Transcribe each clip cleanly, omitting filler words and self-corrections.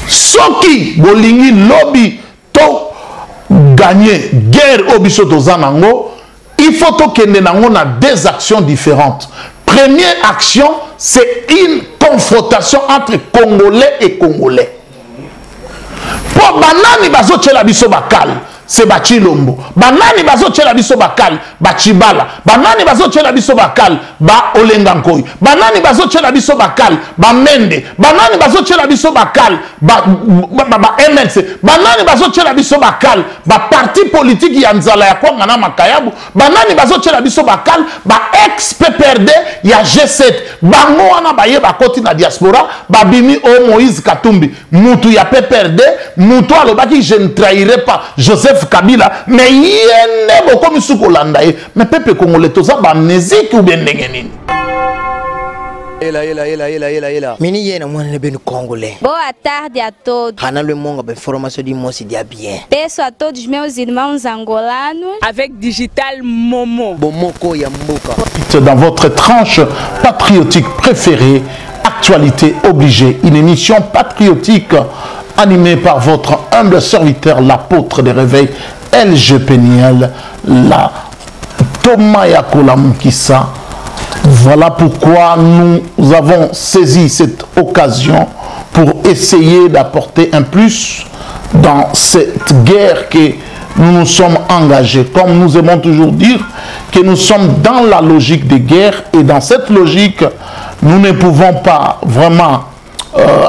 Soki bolingi lobi to gagner guerre oyo biso toza nango, il faut tokende nango na deux actions différentes. Première action, c'est une confrontation entre Congolais et Congolais. Po banani bazotiela biso bakale? C'est Bachilombo. Banani bazotiela biso bakale? Bachibala. Banani bazotiela biso bakale? Ba Olenga Nkoy. Banani bazotiela biso bakale? Ba Mende. Banani bazotiela biso bakale? Ba MLC. Banani bazotiela biso bakale? Ba parti politique ya nzala ya kwanga na makayabu. Banani bazotiela biso bakale? Ba ex PPRD ya G7. Bango wana baye bakoti na diaspora, babimi o Moïse Katumbi, mutu ya PPRD, mutu alobaki je ne trahirai pas Joseph Kabila, mais ye nde bokomi su kolanda ye. Mais peuple congolais toza ba amnésique ou bien ndenge nini? Ela, ela, ela, ela, ela, ela. Mini yena mwana ne benu congolais. Boa tarde a todos. Hana le monga ba information di mosi dia bien. Peço a todos meus irmãos angolanos. Avec Digital Momo. Bomoko ya mboka. Dans votre tranche patriotique préférée, Actualité obligée, une émission patriotique animée par votre humble serviteur, l'apôtre des réveils, LG Peniel, la Thomas Yakola Mukisa. Voilà pourquoi nous avons saisi cette occasion pour essayer d'apporter un plus dans cette guerre que nous nous sommes engagés. Comme nous aimons toujours dire que nous sommes dans la logique de guerre, et dans cette logique, nous ne pouvons pas vraiment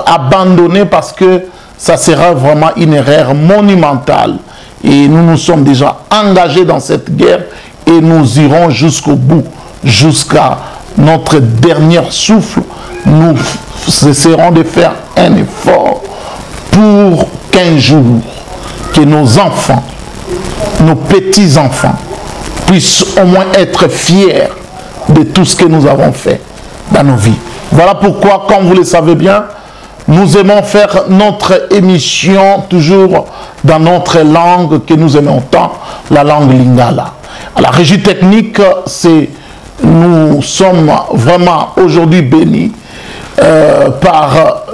abandonner parce que ça sera vraiment une erreur monumentale. Et nous nous sommes déjà engagés dans cette guerre et nous irons jusqu'au bout, jusqu'à notre dernier souffle. Nous essaierons de faire un effort pour qu'un jour, que nos enfants, nos petits-enfants, puissent au moins être fiers de tout ce que nous avons fait dans nos vies. Voilà pourquoi, comme vous le savez bien, nous aimons faire notre émission toujours dans notre langue que nous aimons tant, la langue lingala. À la régie technique, nous sommes vraiment aujourd'hui bénis par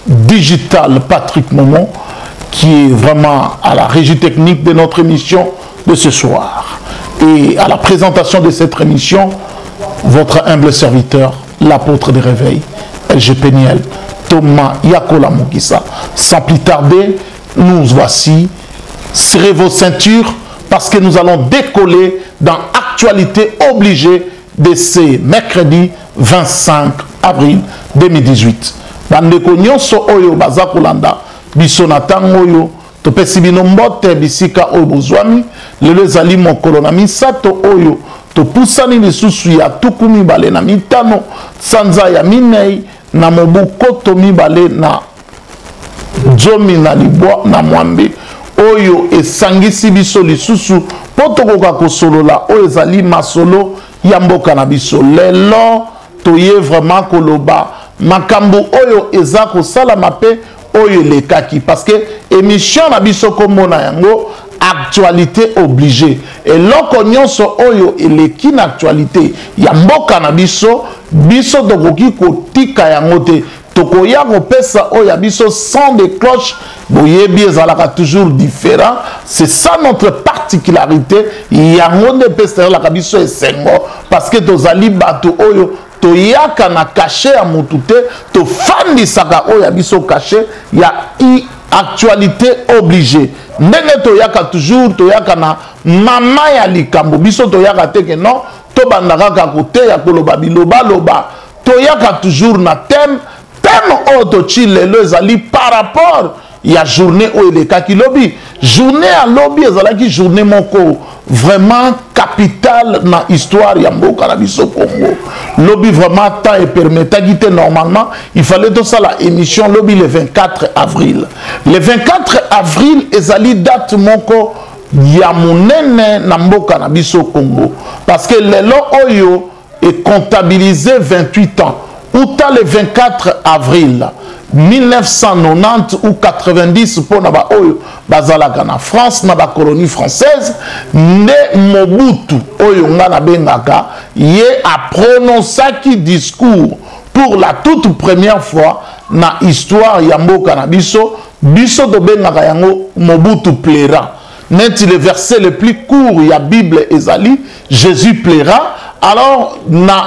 Digital Patrick Momon, qui est vraiment à la régie technique de notre émission de ce soir. Et à la présentation de cette émission, votre humble serviteur, l'apôtre des réveils, LG Peniel, Thomas Yakola Mukisa. Sans plus tarder, nous voici. Serrez vos ceintures parce que nous allons décoller dans Actualité obligée de ce mercredi 25 avril 2018. Bandeko nyonso oyo baza kolanda biso na tango oyo, topesi bino mbote bisika oyo bozwami. Lelo ezali mokolo na misato oyo topusani lisusu ya tuku mibale na mitano sanza ya minei na mobu koto mibale na zomi na libwa na mwambe oyo esangisi biso lisusu mpo tokoka kosolola oyo ezali masolo ya mboka na biso. Lelo toye vraiment koloba makambo oyo eza kosalama mpe oyo elekaki, parce que émission na biso kombo na yango Actualité obligée. Eloko nyonso oyo eleki na actualité ya mboka na biso, biso tokoki kotika yango te. Tokoya kopesa oyo ya biso son de cloche, boyebi ezalaka toujours différent. C'est ça notre particularité. Yango nde epeselaka biso esengo, parce que tozali bato oyo toyaka na cachet ya motu te, tofandisaka oyo ya biso cachet ya i actualité obligée. Ndenge toyaka toujours, toyaka na mama ya likambo. Biso toyaka te ke non, tobanda kaka koteya koloba bilobaloba. Toyaka toujours na thème. Thème oyo totie lelo ezali par rapport ya journée oyo elekaki lobi. Journée ya lobi ezalaki journée moko vraiment capitale na histoire ya mboka na biso Congo. Lobi vraiment temps epermettaki te, normalement il fallait tosala émission lobi le 24 avril. Le 24 avril ezali date moko ya monene na mboka na biso Congo, parce que lelo oyo est comptabilisé 28 ans. Outa le 24 avril 1990 ou 90 pour na ba oyo bazalaka na France, na ba colonie française, nde Mobutu oyo nga na bengaka ye a prononcaki discours pour la toute première fois na histoire ya mboka na biso. Biso tobengaka yango Mobutu plaira. Neti le verset le plus court ya Bible ezali Jésus plaira. Alors na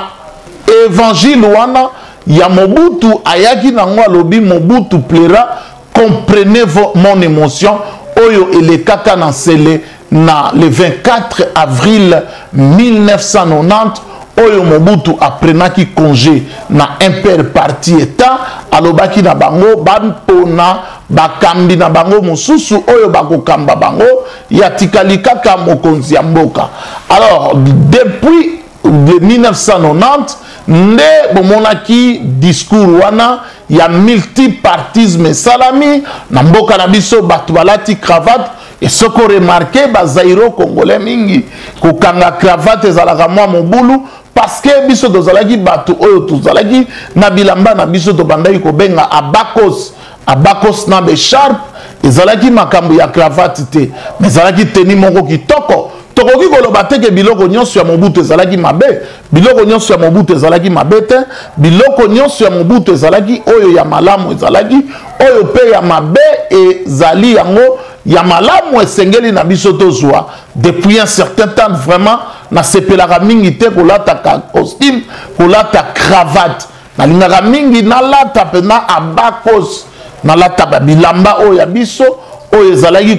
évangile wana ya Mobutu ayaki nango alobi Mobutu plaira, comprenez mon émotion oyo elekaka na Nsele na le 24 avril 1990 oyo Mobutu aprenaki congé na imper parti état, alobaki na bango bampona bakambi na bango mosusu oyo bakokamba bango, ya tikali kaka mokonzi ya mboka. Alors depuis 1990 nde bomonaki discours wana ya multipartisme esalami na mboka na biso, bato balati cravate. Et soki oremarke, bazairo congolais mingi kokanga cravate ezalaka mwa mobulu, parce que biso tozalaki bato oyo tozalaki na bilamba na biso tobandaki kobenga abakos, abakos na besharpe. Ezalaki makambo ya cravate te, mais ezalaki teni moko kitoko. Tokoki koloba te ke biloko nyonso ya Mobutu ezalaki mabe. Biloko nyonso ya Mobutu ezalaki mabe te. Biloko nyonso ya Mobutu ezalaki oyo ya malamu, ezalaki oyo mpe ya mabe ezali. Yango ya malamu esengeli na biso tozwa. Depuis un certain temps, vraiment nasepelaka mingi te kolataka costume, kolata cravate. Nalingaka mingi nalata mpenza abakos, nalata babilamba oyo ya biso oyo ezalaki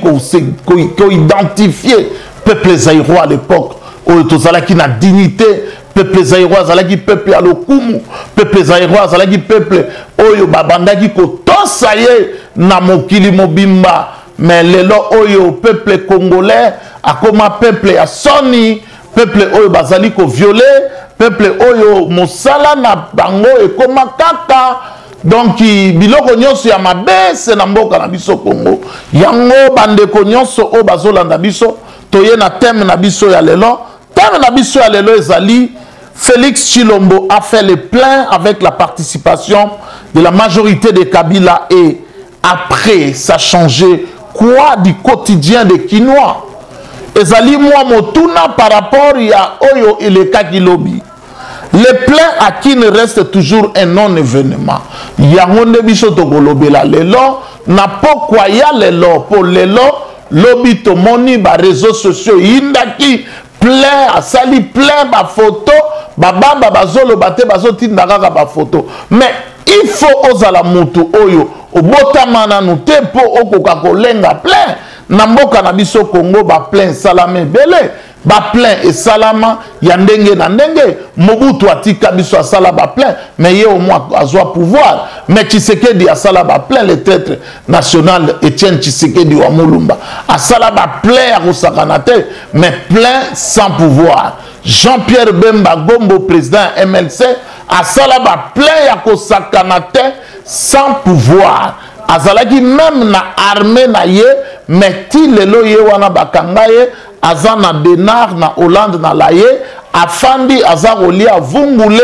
koidentifie peuple zaïrois à l'époque, oyo tozalaki na dignité. Peuple zaïrois azalaki peuple ya lokumu, peuple zaïrois azalaki peuple oyo babandaki kotosa ye na mokili mobimba. Mais lelo oyo peuple congolais akoma peuple ya soni, peuple oyo bazali koviole, peuple oyo mosala na bango ekoma kaka donc biloko nyonso ya mabe se na mboka na biso Congo. Yango bandeko nyonso oyo bazolanda biso, toye na thème na biso ya lelo. Thème na biso ya lelo ezali Félix Tshilombo a fait le plein avec la participation de la majorité de Kabila et après ça changé quoi du quotidien des Kinois. Ezali mwa motuna par rapport ya oyo elekaki lobi. Le plein à Kin reste toujours un non-événement. Yango nde biso tokolobela lelo na pokwa ya lelo, po lelo lobi tomoni ba réseaux sociaux yindaki plein, asali plein ba photo, bababa bazoloba te, bazotinda kaka ba photo. Mais il faut ozala mutu oyo obotama nanu te mpo okoka kolenga plein na mboka na biso Congo. Ba plein esalama ebele, ba plein esalama ya ndenge na ndenge. Mobutu atika biso asala ba plein, mais ye au moins azwa pouvoir. Mais Tshisekedi asala ba plein, le traître national Etienne Tshisekedi wa Mulumba asala ba plein ya kosakana te, mais plein sans pouvoir. Jean-Pierre Bemba Gombo, président ya MLC, asala ba plein ya kosakana te sans pouvoir. Azalaki même na armée na ye, mais ti lelo ye wana bakanga ye, aza na Denard na Hollande na la ye afandi, aza kolia vungule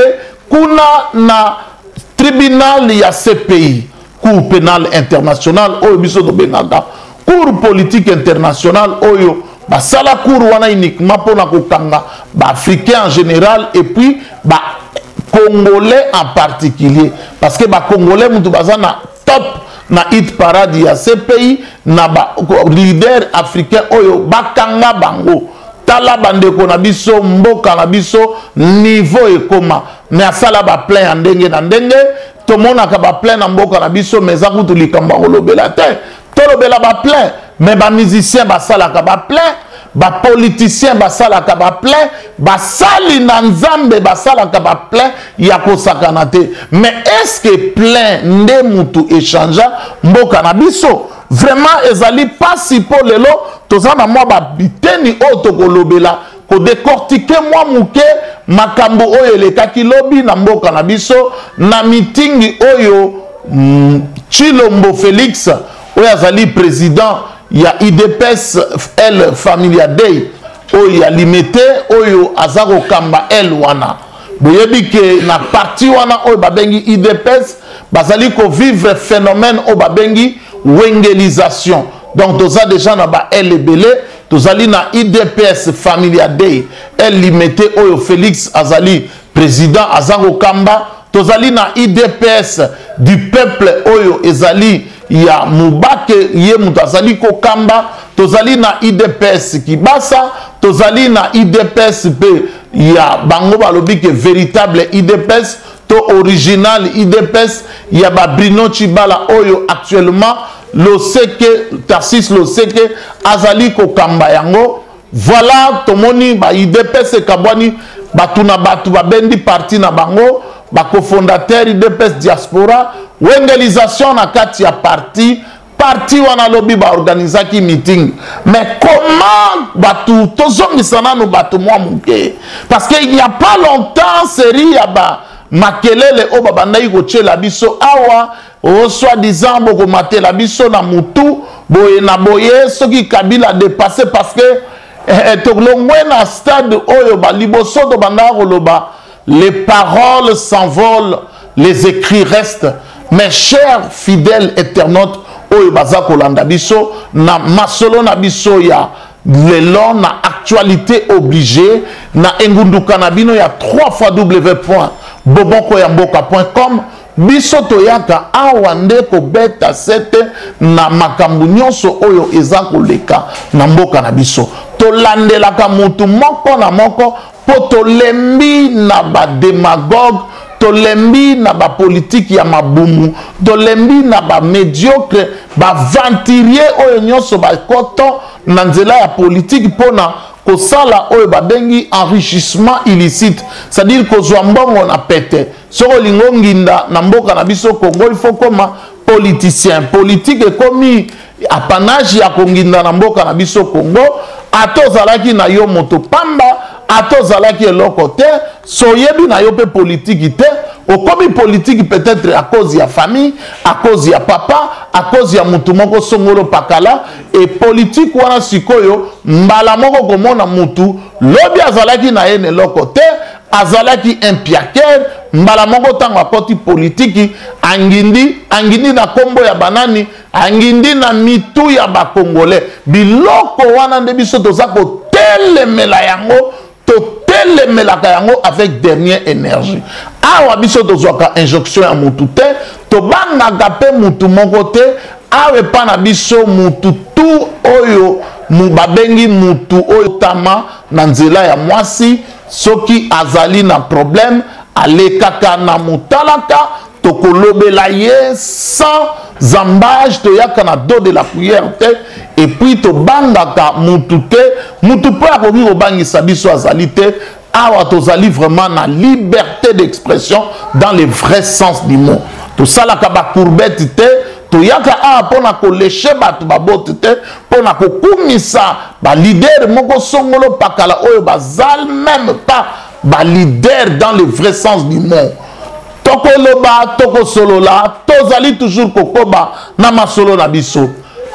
kuna na tribunal ya CPI, Cour pénale internationale, oyo biso tobengaka Cour politique internationale, oyo basala cour wana uniquement mpona kokanga baafricain en général et puis bacongolais en particulier, parce que bacongolais mutu baza na top na hit parade ya CPI na ba leader africain oyo bakanga bango. Tala bandeko na biso, mboka na biso niveau ekoma, mais asala ba plein ya ndenge na ndenge. Tomonaka ba plein na mboka na biso, mais eza kutu likambo ya kolobela te. Tolobela ba plein, mais ba musicien basalaka ba plein, ba politicien basalaka ba plein, basali na Nzambe basalaka ba plein ya kosakana te. Mais est-ce que plein nde mutu échangea mboka na biso? Vraiment ezali pasi mpo lelo toza na mwa babiteni oyo tokolobela, kodécortiquer mwa moke makambo oyo elekaki lobi na mboka na biso na mitingi oyo Tshilombo Félix, oyo azali président ya UDPS L Familia Day oyo ya Limete, oyo aza kokamba L wana. Boyebi ke na parti wana oyo babengi UDPS bazali kovivre phénomène oyo babengi wengelisation. Donc toza déjà na ba L ebele. Tozali na UDPS Familia Day L Limete oyo Félix azali président, aza kokamba. Tozali na UDPS du peuple oyo ezali ya Mubake, ye moto azali kokamba. Tozali na UDPS Kibasa, tozali na UDPS mpe ya bango balobi ke véritable UDPS to original UDPS ya ba Bruno Tshibala oyo actuellement Loseke, Tarsis Loseke azali kokamba yango. Voilà, tomoni ba UDPS ekabwani, bato na bato babendi parti na bango, ba cofondateur UDPS diaspora, wengelisation na kati ya parti. Parti wana lobi ba organisaki meeting. Mais comment bato tozongisa nanu bato mwa moke? Parce que il n'y a pas longtemps série ya ba makelele oyo babandaki kotiela biso awa, o soi-disant bokomatela biso na mutu boye na boye soki Kabila dépassé, parce que tolongwe na stade oyo ba liboso tobandaka koloba les paroles s'envolent, les écrits restent. Mes chers fidèles internautes oyo baza kolanda biso na masolo na biso ya lelo na actualité obligée na engunduka na bino ya trois fois w point boboko ya mboka point com, biso toyaka awa nde kobeta sete na makambo nyonso oyo eza koleka na mboka na biso. Tolandelaka mutu moko na moko po tolembi na ba démagogue, tolembi na ba politique ya mabumu, tolembi na ba médiocre, ba aventurier oyo nyonso bakoto na nzela ya politique mpona kosala oyo babengi enrichissement illicite, c'est-à-dire kozwa mbongo na pete. Soki olingi onginda na mboka na biso Congo, il faut koma politicien. Politique ekomi apanage ya konginda na mboka na biso Congo. Ata ozalaki na yo moto pamba, ata ozalaki eloko te, so oyebi na yo mpe politiki te, okomi politiki peut-être à cause ya famille, à cause ya papa, à cause ya mutu moko songolo pakala. Et politique wana sikoyo mbala moko komona mutu lobi azalaki na ye na eloko te, azalaki un piaker, mbala moko ntango akoti politiki angindi, angindi na kombo ya banani, angindi na mitu ya bakongolais. Biloko wana nde biso toza kotelemela yango, totelemelaka yango avec dernière énergie. Awa biso tozwaka injonction ya mutu te, tobangaka mpe mutu moko te. Awa epa na biso mutu tu oyo babengi mutu oyo tama na nzela ya mwasi, soki azali na problème alekaka na motalaka, tokolobela ye sans embâche, toyaka na dos de la prière te. Et puis tobangaka mutu te, mutu mpe akoki kobangisa biso azali te. Awa tozali vraiment na liberté d'expression dans le vrai sens du mot. Tosalaka ba courbette te, toyaka awa mpona koleshe bato babote te, mpona kokumisa ba leader moko songolo pakala oyo bazal même pas ba leader dans le vrai sens du mot. Tokoloba, tokosolola, tozali toujours kokoba na masolo na biso.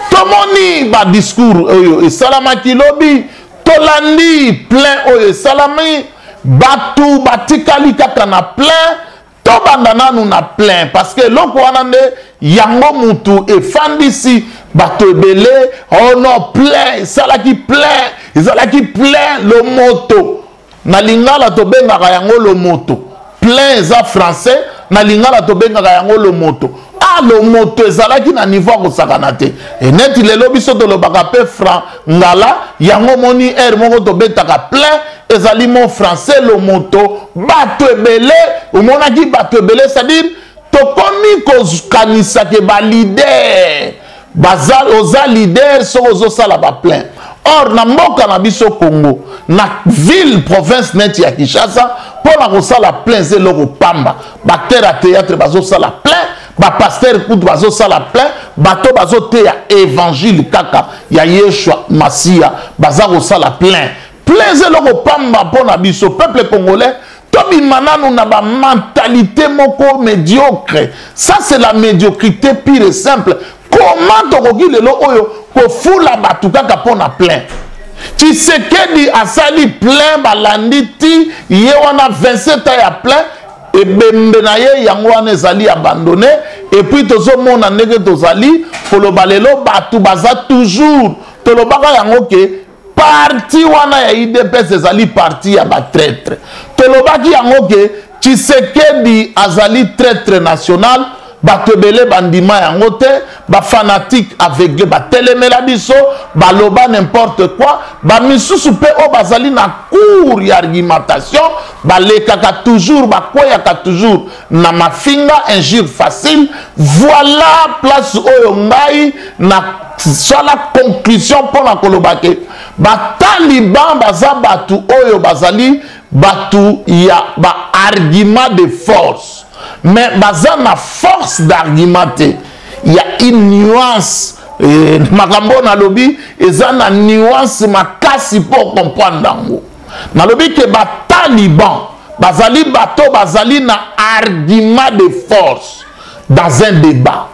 Tomoni ba discours oyo esalamaki lobi, tolandi plein oyo esalami, bato batikali kaka na plein. Tobanda nanu na plein parce que eloko wana nde yango mutu efandisi bato ebele. Oh non, plein esalaki plein, ezalaki plein lomoto. Na lingala tobengaka yango lomoto. Plein eza français, na lingala tobengaka yango lomoto. Ah, lomoto ezalaki na niveau ya kosakana te. E neti lelo biso tolobaka pe franc ngala, yango moni air moko tobetaka plein, ezali mot français lomoto. Bato ebele, omonaki bato ebele, c'est-à-dire tokomi kokanisa ke ba leader, baza, oza leader soki ozosala ba plein. Or na mboka na biso Congo, na ville province neti ya Kinshasa, mpona kosala plein eza eloko pamba. Ba acteur ya théâtre bazosala plein, ba pasteur kutu bazosala plein, bato bazoteya évangile kaka ya Yeshua Masiya baza kosala plein. Plein eza eloko pamba mpona biso peuple congolais. Tobima nanu na ba mentalité moko médiocre. Ça c'est la médiocrité pure et simple. Comment tokoki lelo oyo kofula bato kaka mpona plein? Tshisekedi asali plein, balandi ti ye wana 27 ans ya plein, ebembe na ye yango wana ezali abandonné. Et puis tozomona ndenge tozali koloba lelo bato baza toujours tolobaka yango ke parti wana ya UDPS ezali parti ya ba traître. Tolobaki yango ke Tshisekedi azali traitre national, bato ebele bandima yango te, ba fanatique aveugle batelemela biso, baloba n'importe quoi, ba misusu pe oyo bazali na cours ya argumentation balekaka toujours, bakweyaka toujours na mafinga, injure facile. Voilà place oyo ngai na sala conclusion mpona koloba ke ba taliban baza bato oyo bazali bato ya ba argument de force, mais baza na force d'argument te. Ya une nuance, makambo nalobi eza na nuance makasi pour comprendre yango. Nalobi ke ba taliban bazali bato bazali na argument de force dans un débat.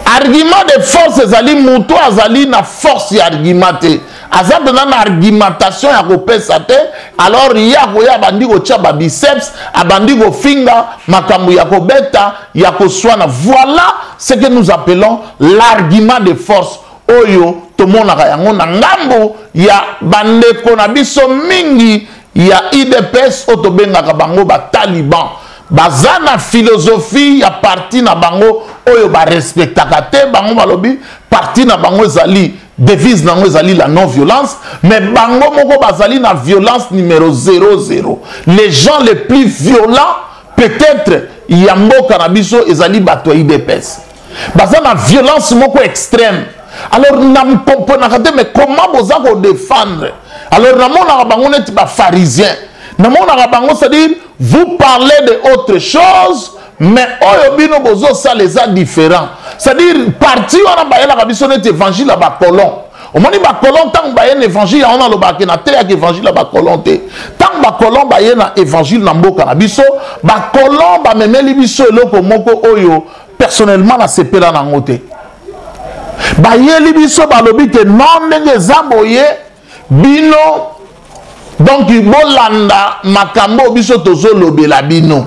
Argument de force ezali moto azali na force ya argument te, aza mpenza na argumentation ya kopesa te. Alors ye akoya abandi kotia ba biceps, abandi kofinga makambo ya kobeta ya koswana. Voilà ce que nous appelons l'argument de force oyo tomonaka yango na ngambo ya bandeko na biso mingi ya UDPS oyo tobengaka bango ba taliban. Baza na philosophie ya parti na bango oyo ba respectaka te. Bango balobi parti na bango ezali devise na bango ezali la non-violence, mais bango moko bazali na violence numéro 0-0. Les gens les plus violents peut-être ya mboka na biso ezali bato ya UDPS. Baza na violence moko extrême. Alors na comprenaka te, mais comment boza ko défendre? Alors namonaka bango neti ba pharisiens. Namonaka bango, c'est-à-dire vous parlez de autre chose, mais oyo bino bozo sala eza différent. C'est-à-dire parti wana bayelaka biso neti évangile ya ba colons. Omoni ba colons ntango baye na évangile yango nalobaka na teyaka évangile ya ba colons te. Ntango ba colons baye na évangile na mboka na biso, ba colons bamemeli biso eloko moko oyo personnellement nasepela nango te. Bayeli biso balobi te non, ndenge eza boye bino donc bolanda makambo biso tozolobela bino,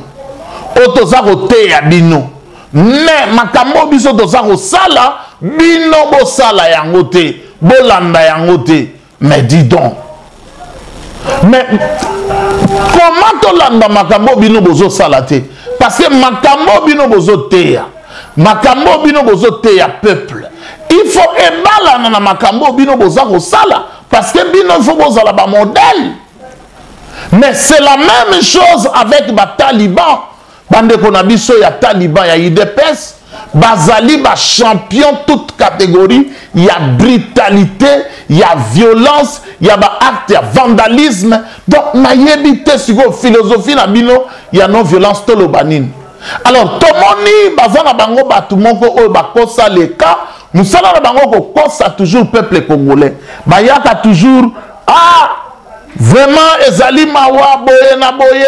oyo toza koteya bino, mais makambo biso toza kosala bino bosala yango te, bolanda yango te. Mais dis donc, mais comment tolanda makambo bino bozosala te? Parce que makambo bino bozoteya, makambo bino bozoteya peuple, il faut ebalana na makambo bino boza kosala, parce que bino il faut bozala ba modèle. Mais c'est la même chose avec ba taliban. Bandeko na biso ya taliban ya UDPS bazali ba champion toute catégorie ya brutalité, ya violence, ya ba acte ya vandalisme. Donc nayebi te sikoyo philosophie na bino ya non violence toloba nini. Alors tomoni baza na bango bato moko oyo bakosa leka mosala na bango kokosa toujours peuple congolais. Bayaka toujours ah vraiment ezali mawa boye na boye.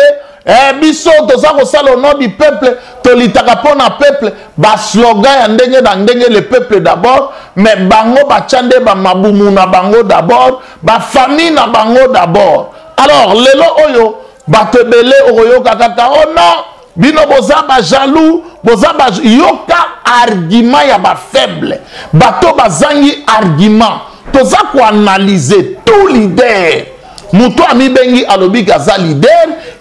Biso toza kosala au nom du peuple, tolitaka mpo na peuple, ba slogan ya ndenge na ndenge, le peuple d'abord, mais bango batya nde ba mabumu na bango d'abord, ba famille na bango d'abord. Alors lelo oyo bato ebele okoyoka kaka oh non, bino boza ba jaloux, boza ba yoka argument ya ba faible, bato bazangi argument. Toza ko analyser tout leader. Moto amibengi alobi kaza leader,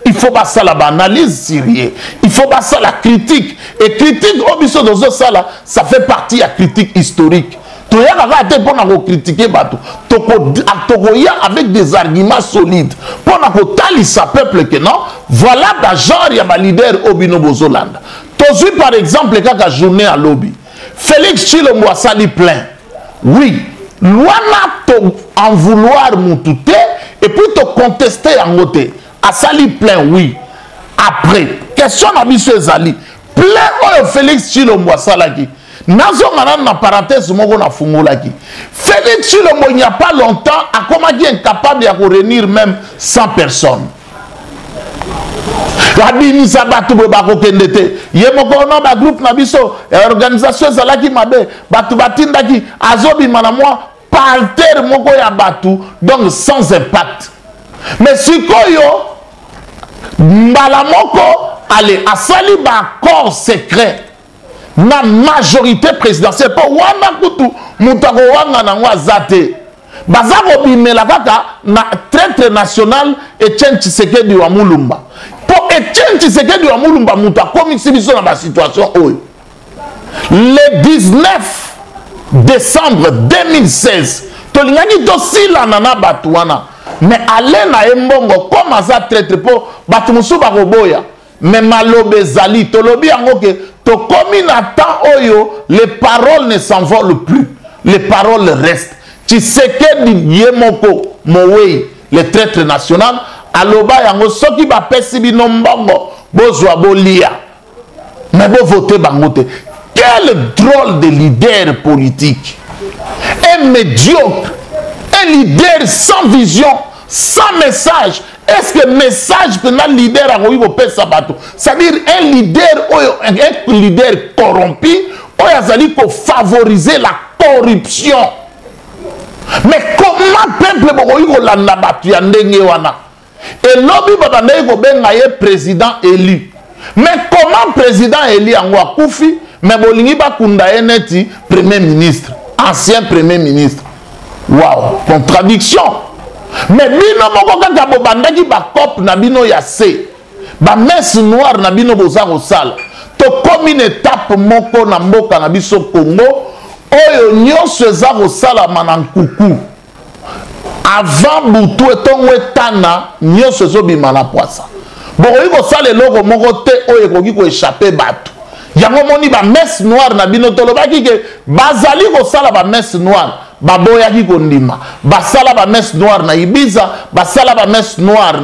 il faut basala ba analyse sérieux, il faut basala critique. Et critique oyo biso tozo sala, ça fait partie ya critique historique. Toyaka kaka te mpona kocritiquer bato, tokoya avec des arguments solides mpona kotalisa peuple que non, voilà ba genre ya ba leader oyo bino bozolanda. Tozwi par exemple kaka journée ya lobi, Félix Tshilombo asali plein. Oui, wana to en vouloir mutu te et puis to contester yango te. Asali plein, oui. Après, question na biso ezali plein oyo Félix Tshilombo asalaki. Nazonga nanu na parenthèse moko na fungolaki. Félix Tshilombo il n'y a pas longtemps akomaki incapable ya ko réunir même 100 personnes. Babimisa bato boye bakokende te. Ye moko no ba groupe na biso ya organisation ezalaki mabe, bato batindaki, azobima na mwa parterre moko ya bato, donc sans impact. Mais sikoyo mbala moko ale asali ba accord secret na majorité présidentielle, po wana kutu moto akowanga nango aza te. Baza kobimela kaka na traître national Etienne Tshisekedi wa Mulumba. Mpo Etienne Tshisekedi wa Mulumba moto akomisi biso na basituation oyo. Le 19 décembre 2016 tolingaki tosilana na bato wana, mais ale na ye mbongo comme aza traître, mpo bato mosusu bakoboya. Mais maloba ezali, tolobi yango ke tokomi na temps oyo les paroles ne s'envolent plus, les paroles restent. Tshisekedi ye moko mowei, le traître national, aloba yango soki bapesi bino mbongo bozwa bolia, mais bovote bango te. Quel drôle de leader politique, un médiocre, un leader sans vision, sans message. Est-ce que message mpenza leader akoki kopesa bato? C'est-à-dire un leader oyo, un leader corrompu oyo azali kofavoriser la corruption. Mais comment peuple bokoki kolanda bato ya ndenge wana? Elobi babandaki kobenga ye président élu. Mais comment président élu yango akufi, mais bolingi bakunda ye neti premier ministre, ancien premier ministre? Wow, contradiction. Mais bino moko kaka bobandaki bacope na bino ya se, bamesse noire na bino boza kosala. Tokomi na étape moko na mboka na biso Congo oyo nyonso eza kosalama na nkuku. Avant butu etongo etana, nyonso ezobima na pwasa. Bokoki kosala eloko moko te oyo ekoki koéchapper bato. Yango moni ba messe noire na bino, tolobaki ke bazali kosala ba messe noire, baboyaki kondima. Basala ba messe noire na Ibiza, basala ba messe noire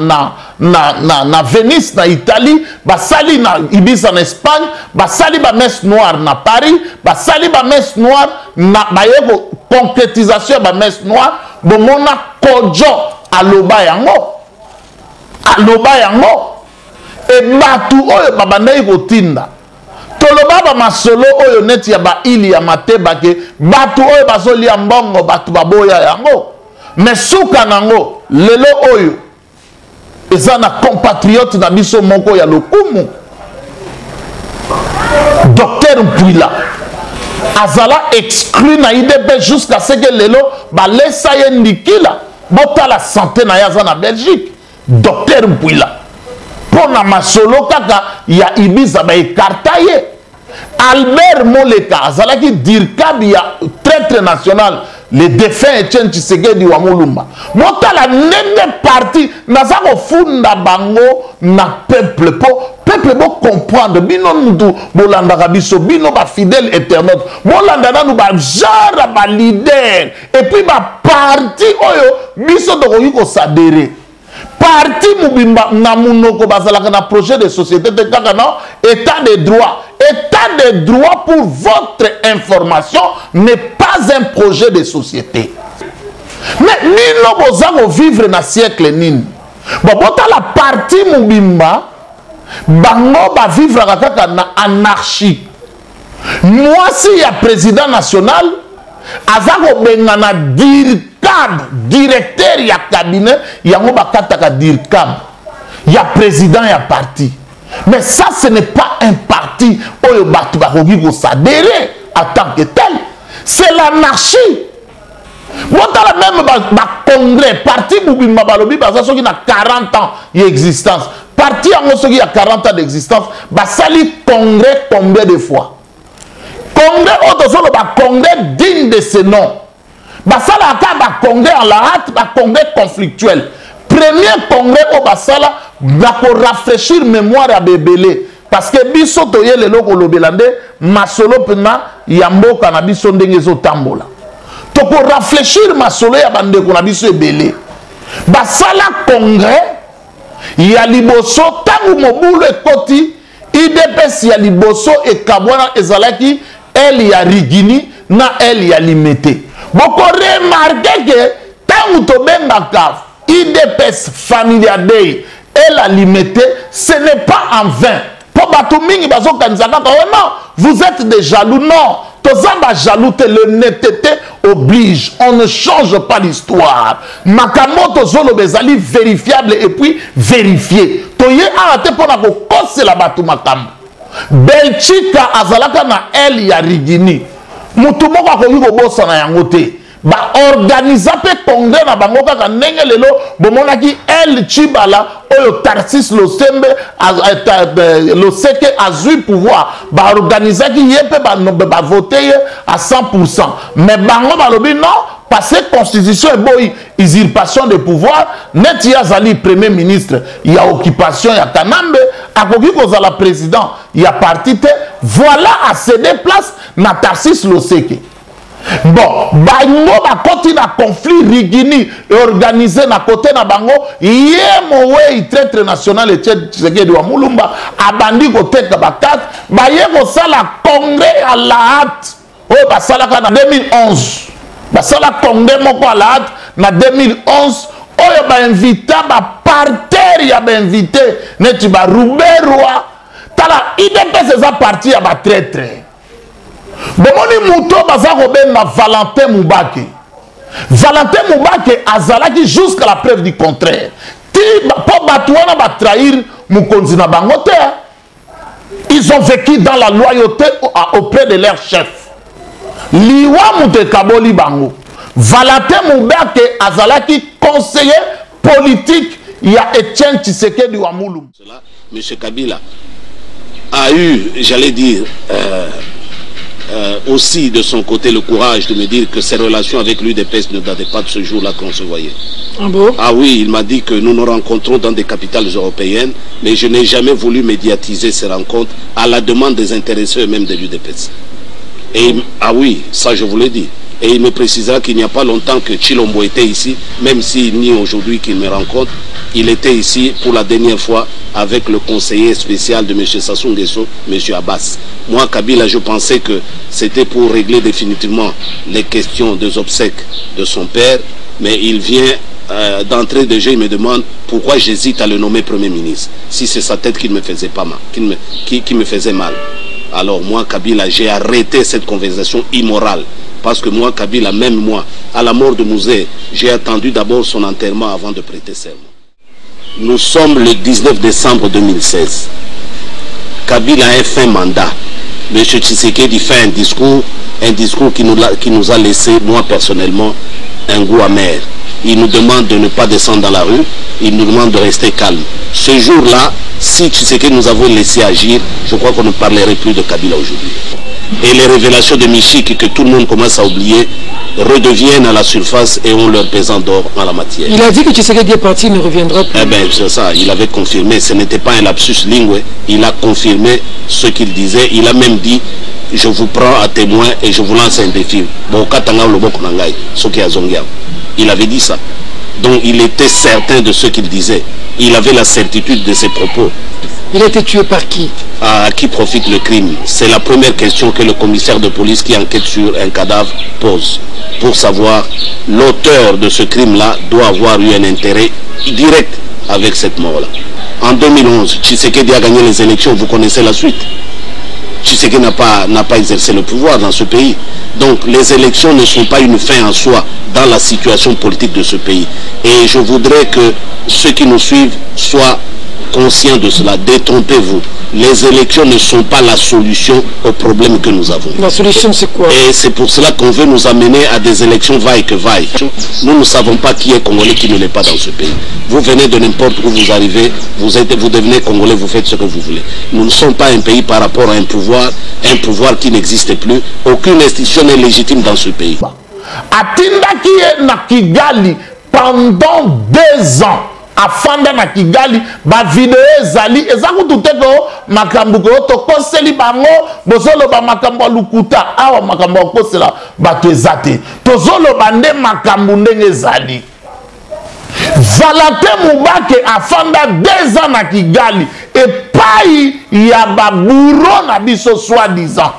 na Venise na Italie, basali na Ibiza na Espagne, basali ba messe noire na Paris, basali ba messe noire na baye ko concrétisation ya ba messe noire. Bomona Kojo aloba yango, aloba yango. E bato oyo babandaki kotinda, toloba ba masolo oyo neti ya ba ili ya mateba ke bato oyo bazolia mbongo, bato baboya yango. Mais suka nango lelo oyo eza na compatriote na biso moko ya lokumu, Docteur Mpuila, azala exclu na IDP jusqu'à ce que lelo balesa ye ndikila. Botala santé na ye, aza na Belgique. Docteur Mpuila, mpo na masolo kaka ya Ibiza baekarta ye. Albert Moleka azalaki dircab ya traître national, le défunt Etienne Tshisekedi wa Mulumba. Botala ndenge parti naza kofunda bango na peuple, po peuple bo comprendre. Bino mutu bolandaka biso, bino ba fidèle internaute, bolanda nanu ba genre ba leader et puis ba parti oyo biso tokoki kosadere. Parti mobimba na munoko bazalaka na projet de société te, kaka na état de droit. État de droit, pour votre information, n'est pas un projet de société. Mais bino boza kovivre na siècle nini? Bon, botala parti mobimba bango bavivraka kaka na anarchie. Mwasi ya président national aza kobengana dircab, directeur ya cabinet, yango bakataka dircab ya président ya parti. Mais ça, ce n'est pas un parti oyo bato bakoki kosadere en tant que tel. C'est l'anarchie. Botala même ba congrès, parti mobimba balobi baza soki na 40 ans ya existence. Parti yango soki ya 40 ans d'existence, basali congrès combien de fois? Congrès oyo tozoloba congrès digne de ce nom. Basalaka ba congrès en la hâte, ba congrès conflictuel. Premier congrès oyo basala na ko rafraîchir mémoire ya bebele, parce que biso toye lelo kolobela nde masolo mpena ya mboka na biso ndenge ezotambola. Toko rafraîchir masolo ya bandeko na biso ebele. Basala congrès ya liboso ntango mobulu ekoti, IDPS ya liboso ekabwana ezalaki L ya Rigini na L ya Limete. Boko remarquer ke ntango tobengaka IDPS Familia Dei L ya Limete, ce n'est pas en vain. Po bato mingi bazokanisa kaka, oh non, vous êtes des jaloux. Non, toza ba jaloux te, le netteté oblige, on ne change pas l'histoire. Makambo tozoloba ezali vérifiable et puis vérifié. Toye awa te mpona kokosela bato makambo. Belchika azalaka na L ya Rigini, motu moko akoki kobosana yango te. Baorganiza mpe congrès na bango kaka ndenge lelo bomonaki El Tshibala oyo Tarsis Losembe Loseke azwi pouvoir, baorganizaki ye mpe bavote ye à 100%. Mais bango balobi non, parce que constitution eboyi usurpation de pouvoir. Neti ye azali premier ministre ya occupation ya Kanambe, akoki kozala président ya parti te. Voilà, acédé place na Tarsis Loseke. Bon, bango bakoti na conflit rigini organisé na côté na bango. Ye mowei traître national Etienne Tshisekedi wa Mulumba abandi koteka bakate, baye kosala congrès à la hâte oyo basalaka na 2011. Basala congrès moko à la hâte na 2011 oyo bainvita baparterre ya bainvité neti baruberwa. Tala, UDPS eza parti ya batraître. Bomoni moto baza kobenga Valentin Mubake. Valentin Mubake azalaki jusqu'à la preuve du contraire. Ti po bato wana batrahir mokonzi na bango te. Ils ont vécu dans la loyauté auprès de leur chef. Liwa moto ekaboli bango. Valentin Mubake azalaki conseiller politique ya Etienne Tshisekedi wa Mulumba. Cela, Monsieur Kabila a eu, j'allais dire, aussi de son côté le courage de me dire que ses relations avec l'UDPS ne dataient pas de ce jour-là qu'on se voyait. Ah bon? Ah oui, il m'a dit que nous nous rencontrons dans des capitales européennes, mais je n'ai jamais voulu médiatiser ces rencontres à la demande des intéressés eux-mêmes de l'UDPS. Et, ah oui, ça je vous l'ai dit. Et il me précisera qu'il n'y a pas longtemps que Tshilombo était ici, même s'il nie aujourd'hui qu'il me rencontre, il était ici pour la dernière fois avec le conseiller spécial de M. Sassou Nguesso, M. Abbas. Moi, Kabila, je pensais que c'était pour régler définitivement les questions des obsèques de son père, mais il vient d'entrée de jeu, il me demande pourquoi j'hésite à le nommer Premier ministre, si c'est sa tête qui me faisait pas mal, qui me, qui, qui me faisait mal. Alors moi, Kabila, j'ai arrêté cette conversation immorale. Parce que moi, Kabila, même moi, à la mort de Mzee, j'ai attendu d'abord son enterrement avant de prêter serment. Nous sommes le 19 décembre 2016. Kabila a un fin mandat. Monsieur Tshisekedi fait un discours, un discours qui nous a laissé, moi personnellement, un goût amer. Il nous demande de ne pas descendre dans la rue, il nous demande de rester calme. Ce jour-là, si Tshisekedi nous avait laissé agir, je crois qu'on ne parlerait plus de Kabila aujourd'hui. Et les révélations de Mishiki que tout le monde commence à oublier redeviennent à la surface et ont leur pesant d'or en la matière. Il a dit que Tshisekedi est parti, il ne reviendra plus. Eh bien, c'est ça, il avait confirmé, ce n'était pas un lapsus linguae, il a confirmé ce qu'il disait, il a même dit, je vous prends à témoin et je vous lance un défi. Bon, katanga loboko na ngai, soki azongi awa. Il avait dit ça. Donc il était certain de ce qu'il disait. Il avait la certitude de ses propos. Il a été tué par qui? À qui profite le crime? C'est la première question que le commissaire de police qui enquête sur un cadavre pose. Pour savoir, l'auteur de ce crime-là doit avoir eu un intérêt direct avec cette mort-là. En 2011, Tshisekedi a gagné les élections, vous connaissez la suite. Tshisekedi n'a pas exercé le pouvoir dans ce pays. Donc les élections ne sont pas une fin en soi dans la situation politique de ce pays. Et je voudrais que ceux qui nous suivent soient conscients de cela. Détrompez-vous. Les élections ne sont pas la solution aux problèmes que nous avons. La solution, c'est quoi? Et c'est pour cela qu'on veut nous amener à des élections vaille que vaille. Nous ne savons pas qui est congolais, qui ne l'est pas dans ce pays. Vous venez de n'importe où vous arrivez, vous devenez congolais, vous faites ce que vous voulez. Nous ne sommes pas un pays par rapport à un pouvoir qui n'existe plus. Aucune institution n'est légitime dans ce pays. Atindaki ye na Kigali pendant 2 ans. Afanda na Kigali, ba vidéo ezali, eza kutu te ko makambo ko tokoseli bango, bozoloba makambo ya lukuta, awa makambo ya kokosela bato eza te. Tozoloba nde makambo ndenge ezali. Valentin Mubake afanda 2 ans na Kigali, epai ya ba bourreau na biso soi-disant.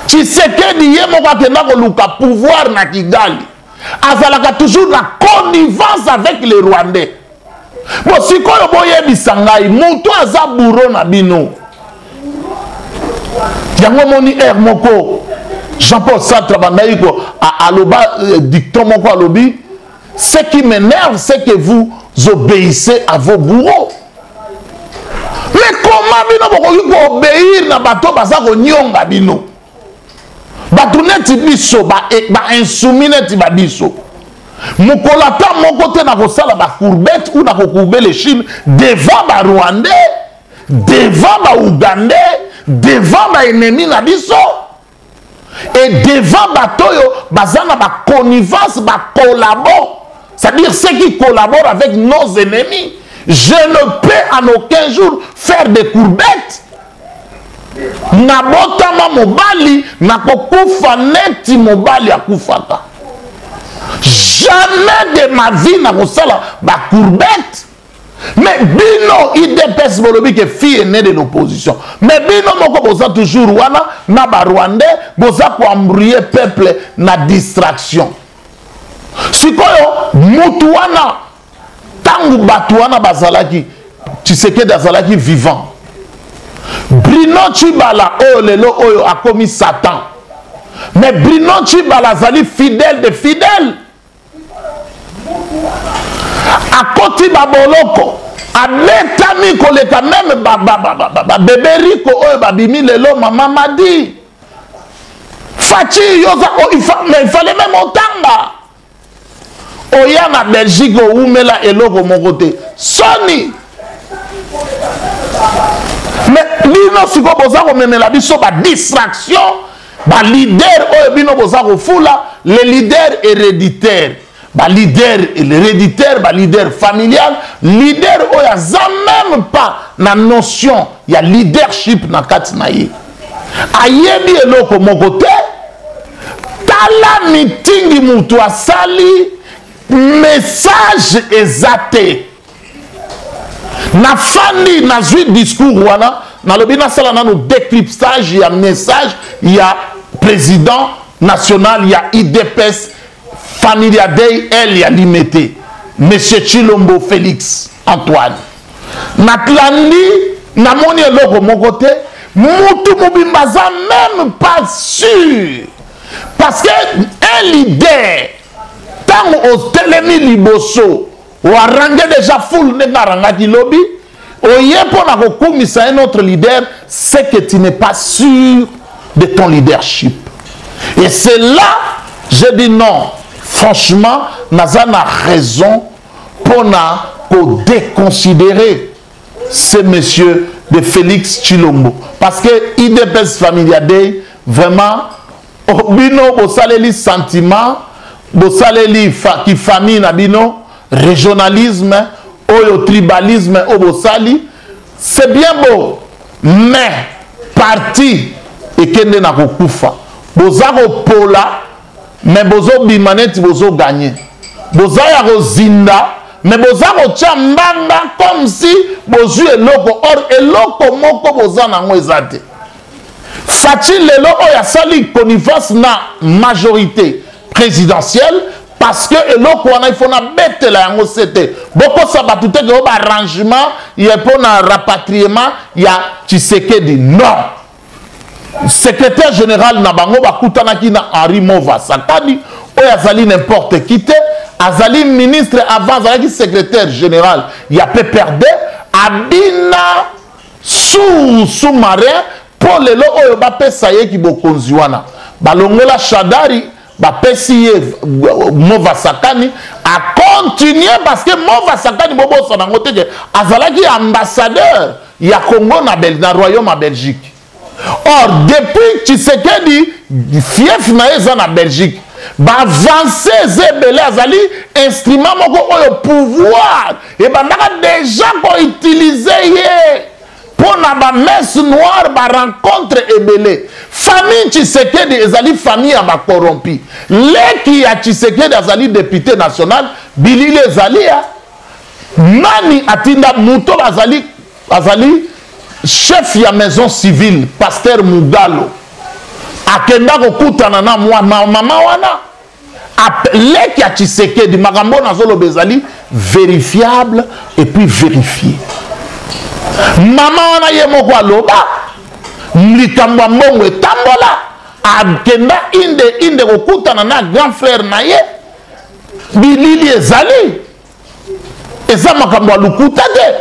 Tshisekedi ye moko akenda koluka pouvoir na Kigali. Azalaka toujours na connivence avec les Rwandais. Bon, sikoyo boyebisa ngai, moto aza bourreau na bino. Yango moni air moko, Jean-Paul Sartre bandaki ko, a, aloba dicton moko alobi, ce qui m'énerve, c'est que vous obéissez à vos bourreaux. Mais comment bino bokoki ko obéir na bato baza ko nyonga bino? Bato neti biso ba insoumis neti ba biso, mokolo ata moko te na kosala bacourbette ou na kocourber l'échine devant Barwandais, devant Baougandais, devant baennemi na biso et devant bato oyo baza na baconnivence, bacollabo, c'est-à-dire ceux qui collaborent avec nos ennemis. Je ne peux en aucun jour faire des courbettes. Nabotama mobali, nakokufa neti mobali akufaka. Jamais de ma vie nakosala bacourbette. Mais bino UDPS, bolobi ke fille est née de l'opposition, mais bino moko boza toujours wana na Barwandais, boza koembrouiller peuple na distraction. Sikoyo mutu wana, ntango bato wana bazalaki, Tshisekedi azalaki vivant. Bruno Tshibala oyo lelo oyo akomi Satan, mais Bruno Tshibala azali fidèle de fidèle. Akoti baboloko, abetami koleka même babebe Riko oyo babimi lelo. Mama Madi Fatshi, yoza, oh, mais il fallait même otanga oya na Belgique, owumela eloko moko te, soni. Mais bino sikoyo boza komemela biso badistraction. Baleader oyo bino boza kofula, les leaders héréditaires, baleader héréditaire, baleader familial, leader oyo aza même pas na notion ya leadership na kati na ye, ayebi eloko moko te. Tala mitingi mutu asali, message eza te. Nafandi, nazwi discours wana, nalobi nasala nano décryptage ya message ya président national ya UDPS Familia Dei L ya Limete, monsieur Tshilombo Félix Antoine. Natlandi, namoni eloko moko te. Mutu mobimba aza même pas sûr, parce que un leader, ntango otelemi liboso, oharanguer déjà foule ndenge arangaki lobi, oye mpo na kokumisa un autre leader, c'est que tu n'es pas sûr de ton leadership. Et c'est là je dis non, franchement, naza na raison mpona kodéconsidérer ce monsieur de Félix Tshilombo, parce que UDPS Familia Dei, vraiment, bino bosaleli sentiment, bosaleli ki famille na bino, régionalisme oyo, tribalisme oyo bosali, c'est bien beau, mais parti ekende na kokufa. Boza kopola, mais bozobima neti bozoganye, boza ya kozinda, mais boza kotia mbanga comme si bozwi eloko. Or eloko moko boza nango eza te. Fatshi lelo oyo asali connivence na majorité présidentielle, parce que eloko wana, il faut nabetela yango se te. Bokosa bato te ke oyo baarrangement ye mpo na rapatriement ya Tshisekedi. Non, secrétaire général na bango bakutanaki na Henri Mova Sakanyi oyo azali n'importe qui te. Azali ministre avant, azalaki secrétaire général ya PPRD, abina sous sous-marin mpo lelo oyo bapesa ye bokonzi wana. Balongola Shadary, bapesi ye Mova Sakanyi, acontinue, parce que Mova Sakanyi, bobosana yango te ke azalaki ambassadeur ya Congo na royaume ya Belgique. Or depuis Tshisekedi, fief na ye eza na Belgique, baavance eza ebele. Azali instrument moko oyo pouvoir ebandaka déjà koutiliser ye mpo na bamesse noire, barencontre ebele. Famille Tshisekedi ezali famille ya bacorrompi. Leki ya Tshisekedi azali député national, bilili ezali ya nani atinda moto azali chef ya maison civile, pasteur Mugalo, akenda kokutana na mwa mama wana, leki ya Tshisekedi. Makambo oyo nazoloba ezali vérifiable et puis vérifié. Mama wana ye moko aloba likambo ya mbongo etambola, akenda inde inde kokutana na grand frère na ye. Bilili ezali, eza makambo ya lokuta te.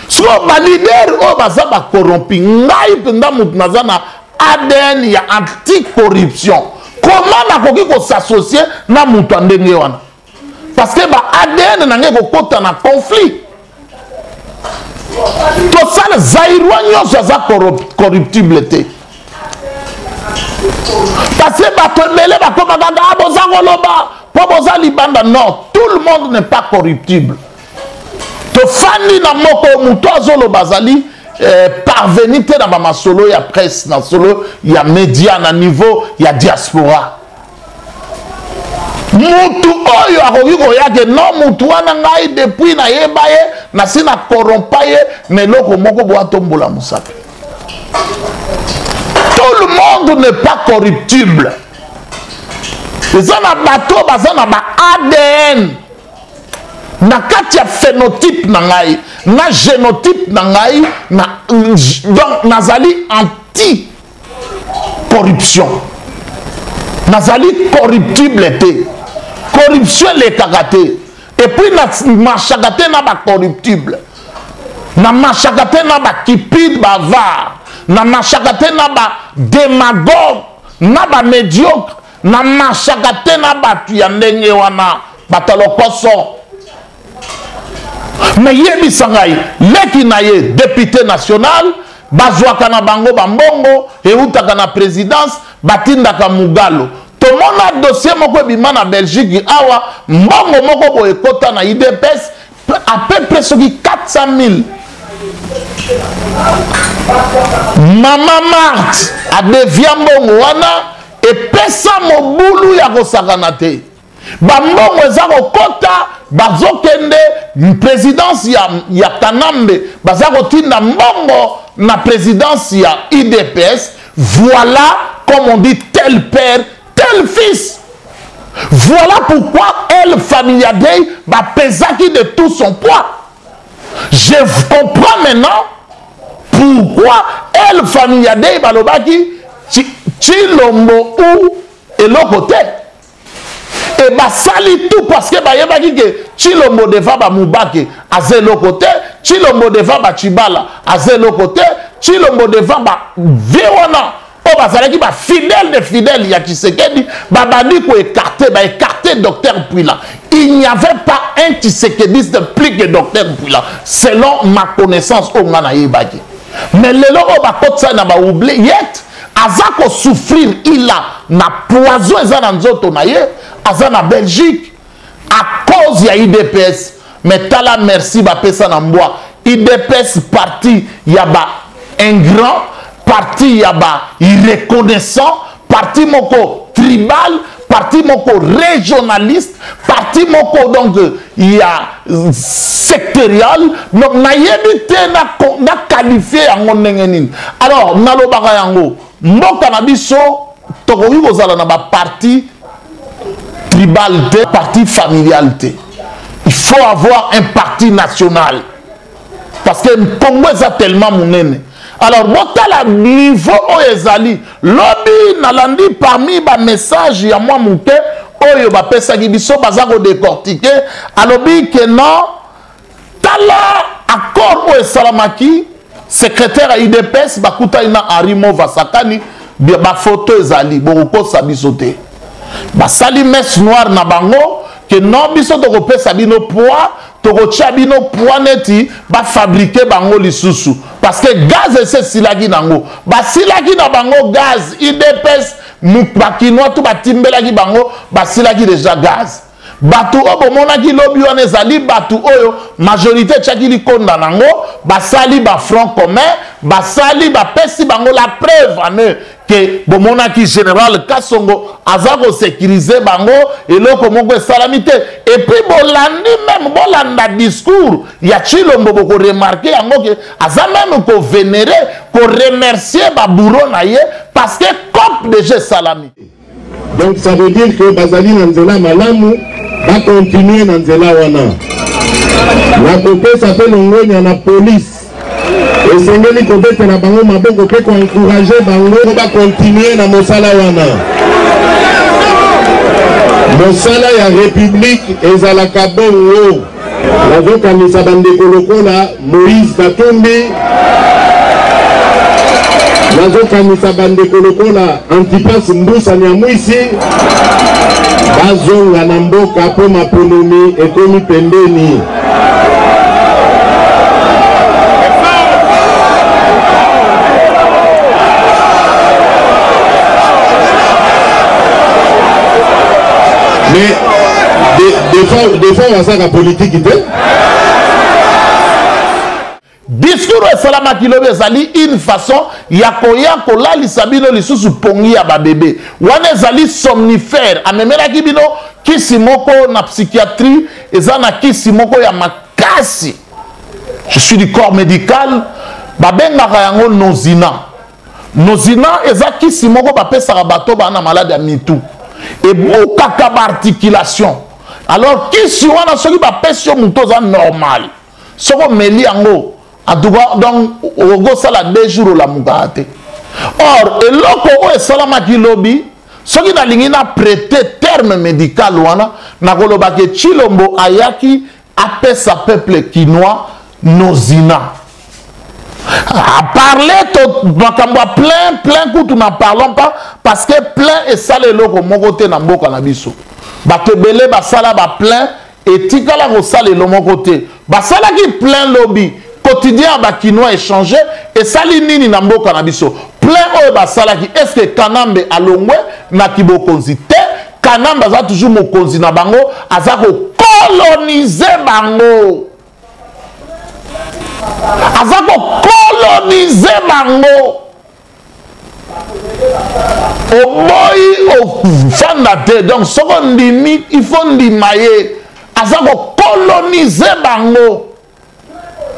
Sikoyo baleader oyo baza bacorrompi, ngai mpenza motu naza na ADN ya anti-corruption. Comment nakoki kosassocie na moto ya ndenge wana? Parce que ba ADN na ngai ekokota na conflit. Tosala Zaïrois nyonso aza corruptible te. Parce que bato ebele bakomaka ah, boza koloba mpo boza libanda. Non, tout le monde n'est pas corruptible. Tofandi na moko moto azoloba azali parvenu te na bamasolo ya presse, na solo ya media, na niveau ya diaspora. Mutu oyo akoki koya ke non, mutu wana ngai depuis nayeba ye nasi na corrompa ye na eloko moko boya tombola mosapi. Tout le monde n'est pas corruptible. Eza na bato baza na ba ADN na kati ya phénotype na ngai na génotype na ngai na, donc nazali anti corruption, nazali corruptible te, corruption elekaka te. Et puis na marchaka te na ba corruptible, na marchaka te na ba cupide bavard, na marchaka te na ba démagogue, na ba médiocre, na marchaka te na bato ya ndenge wana, bato ya lokoso. Mais yebisa ngai, leki na ye député national bazwaka na bango bambongo eutaka na présidence, batindaka Mugalo. Tomona dossier moko ebima na Belgique awa, mbongo moko boye ekota na UDPS à peu près soki 400 000. Mama Marthe adevia mbongo wana, epesa mobulu ya kosakana te. Bambongo eza kokota, bazokende présidence ya Kanambe, baza kotinda mbongo na présidence ya UDPS. Voilà, comme on dit, tel père, tel fils. Voilà pourquoi elle, Familia Dei, bapesaki de tout son poids. Je comprends maintenant pourquoi elle, Familia Dei, balobaki Tshilombo ou eloko te. Et basali tout parce que bayebaki ke Tshilombo devant ba Mubake aza eloko te, Tshilombo devant ba Tshibala aza eloko te, Tshilombo devant ba vie wana oyo bazalaki ba fidèle de fidèle ya Tshisekedi, babandi ko écarter, ba écarter docteur Puila. Il n'y avait pas un Tshisekediste plus que docteur Puila selon ma connaissance oyo nga nayebaki. Mais lelo oyo bakotisa na ba oubliette, aza ko souffrir, il a na poison eza na nzoto na ye, aza na Belgique à cause ya UDPS. Mais tala merci bapesa na mbwa UDPS, parti ya ba ingrat, parti ya ba irreconnaissant, parti moko tribal, parti moko régionaliste, parti moko donc ya sectorial. Donc nayebi te na qualifier yango ndenge nini. Alors nalobaka yango, mboka na biso tokoki kozala na ba parti tribal te, parti familial te. Il faut avoir un parti national parce que Congo eza tellement monene. Alors botala niveau oyo ezali lobi, nalandi parmi ba message ya mwa moke oyo bapesaki biso, baza kodécortiquer, alobi ke non, tala accord oyo esalamaki, secrétaire ya UDPS bakutani na Henri Mova Sakani, bafoto ezali, bokokosa biso te. Basali messe noire na bango ke non, biso tokopesa bino poids, tokotia bino poids neti bafabrike bango lisusu, parce que gaz esi esilaki nango, basilaki na bango gaz. UDPS, bakinois tu batimbelaki bango, basilaki déjà gaz. Bato oyo bomonaki lobi wana ezali bato oyo majorité etiaki likonda nango, basali ba front commun, basali, bapesi bango la preuve en eux ke bomonaki général Kasongo aza kosécuriser bango, eloko moko esalami te. Et puis bolandi même, bolanda discours ya Tshilombo, bokoremarquer yango ke aza même kovénérer, koremercier babourreau na ye parce que cope déjà esalami. Donc ça veut dire que bazali na nzela malamu, bakontinue na nzela wana. Nakopesa mpe longonya na police, esengeli kobetela bango maboko mpe koencourager bango mpo bakontinue na mosala wana. Mosala ya république ezalaka bongo. Nazokanisa bandeko lokola Moïse Katumbi. Nazokanisa bandeko lokola Antipas Mbusa Nyamwisi bazonga na mboka mpo maponomi ekomi pembeni. Mais des fois bazalaka politiki te. Discours oyo esalamaki lobi ezali une façon ya koya kolalisa bino lisusu pongi ya ba bebe. Wana ezali somnifère, amemelaki bino kisi moko na psychiatrie, eza na kisi moko ya makasi. Je suis du corps médical, babengaka yango nozina. Nozina eza kisi moko bapesaka bato baa na malade ya mitu, ebukaka ba articulation. Alors kisi wana soki bapesi yo moto oza normal, soki omeli yango en tout cas donc okosala 2 jours olamukaka te. Or eloko oyo esalamaki lobi, soki nalingi na prêter terme médical wana, nakoloba ke Tshilombo ayaki apesa peuple kinois nozina. A parler to makambo ya plein plein kutu n'en parlons pas, parce que plein esala eloko moko te na mboka na biso. Bato ebele basala ba plein etikala kosala elo moko te. Basalaki plein lobi, quotidien ya ba kinois échange esali nini na mboka na biso? Plein oyo basalaki, est-ce que Kanambe alongwe na kibokonzi te? Kanambe aza toujours mokonzi na bango, aza kokolonize bango. Aza kokolonize bango. Oboyi ofanda te, donc soko ndimi, il faut ndima ye. Aza kokolonize bango.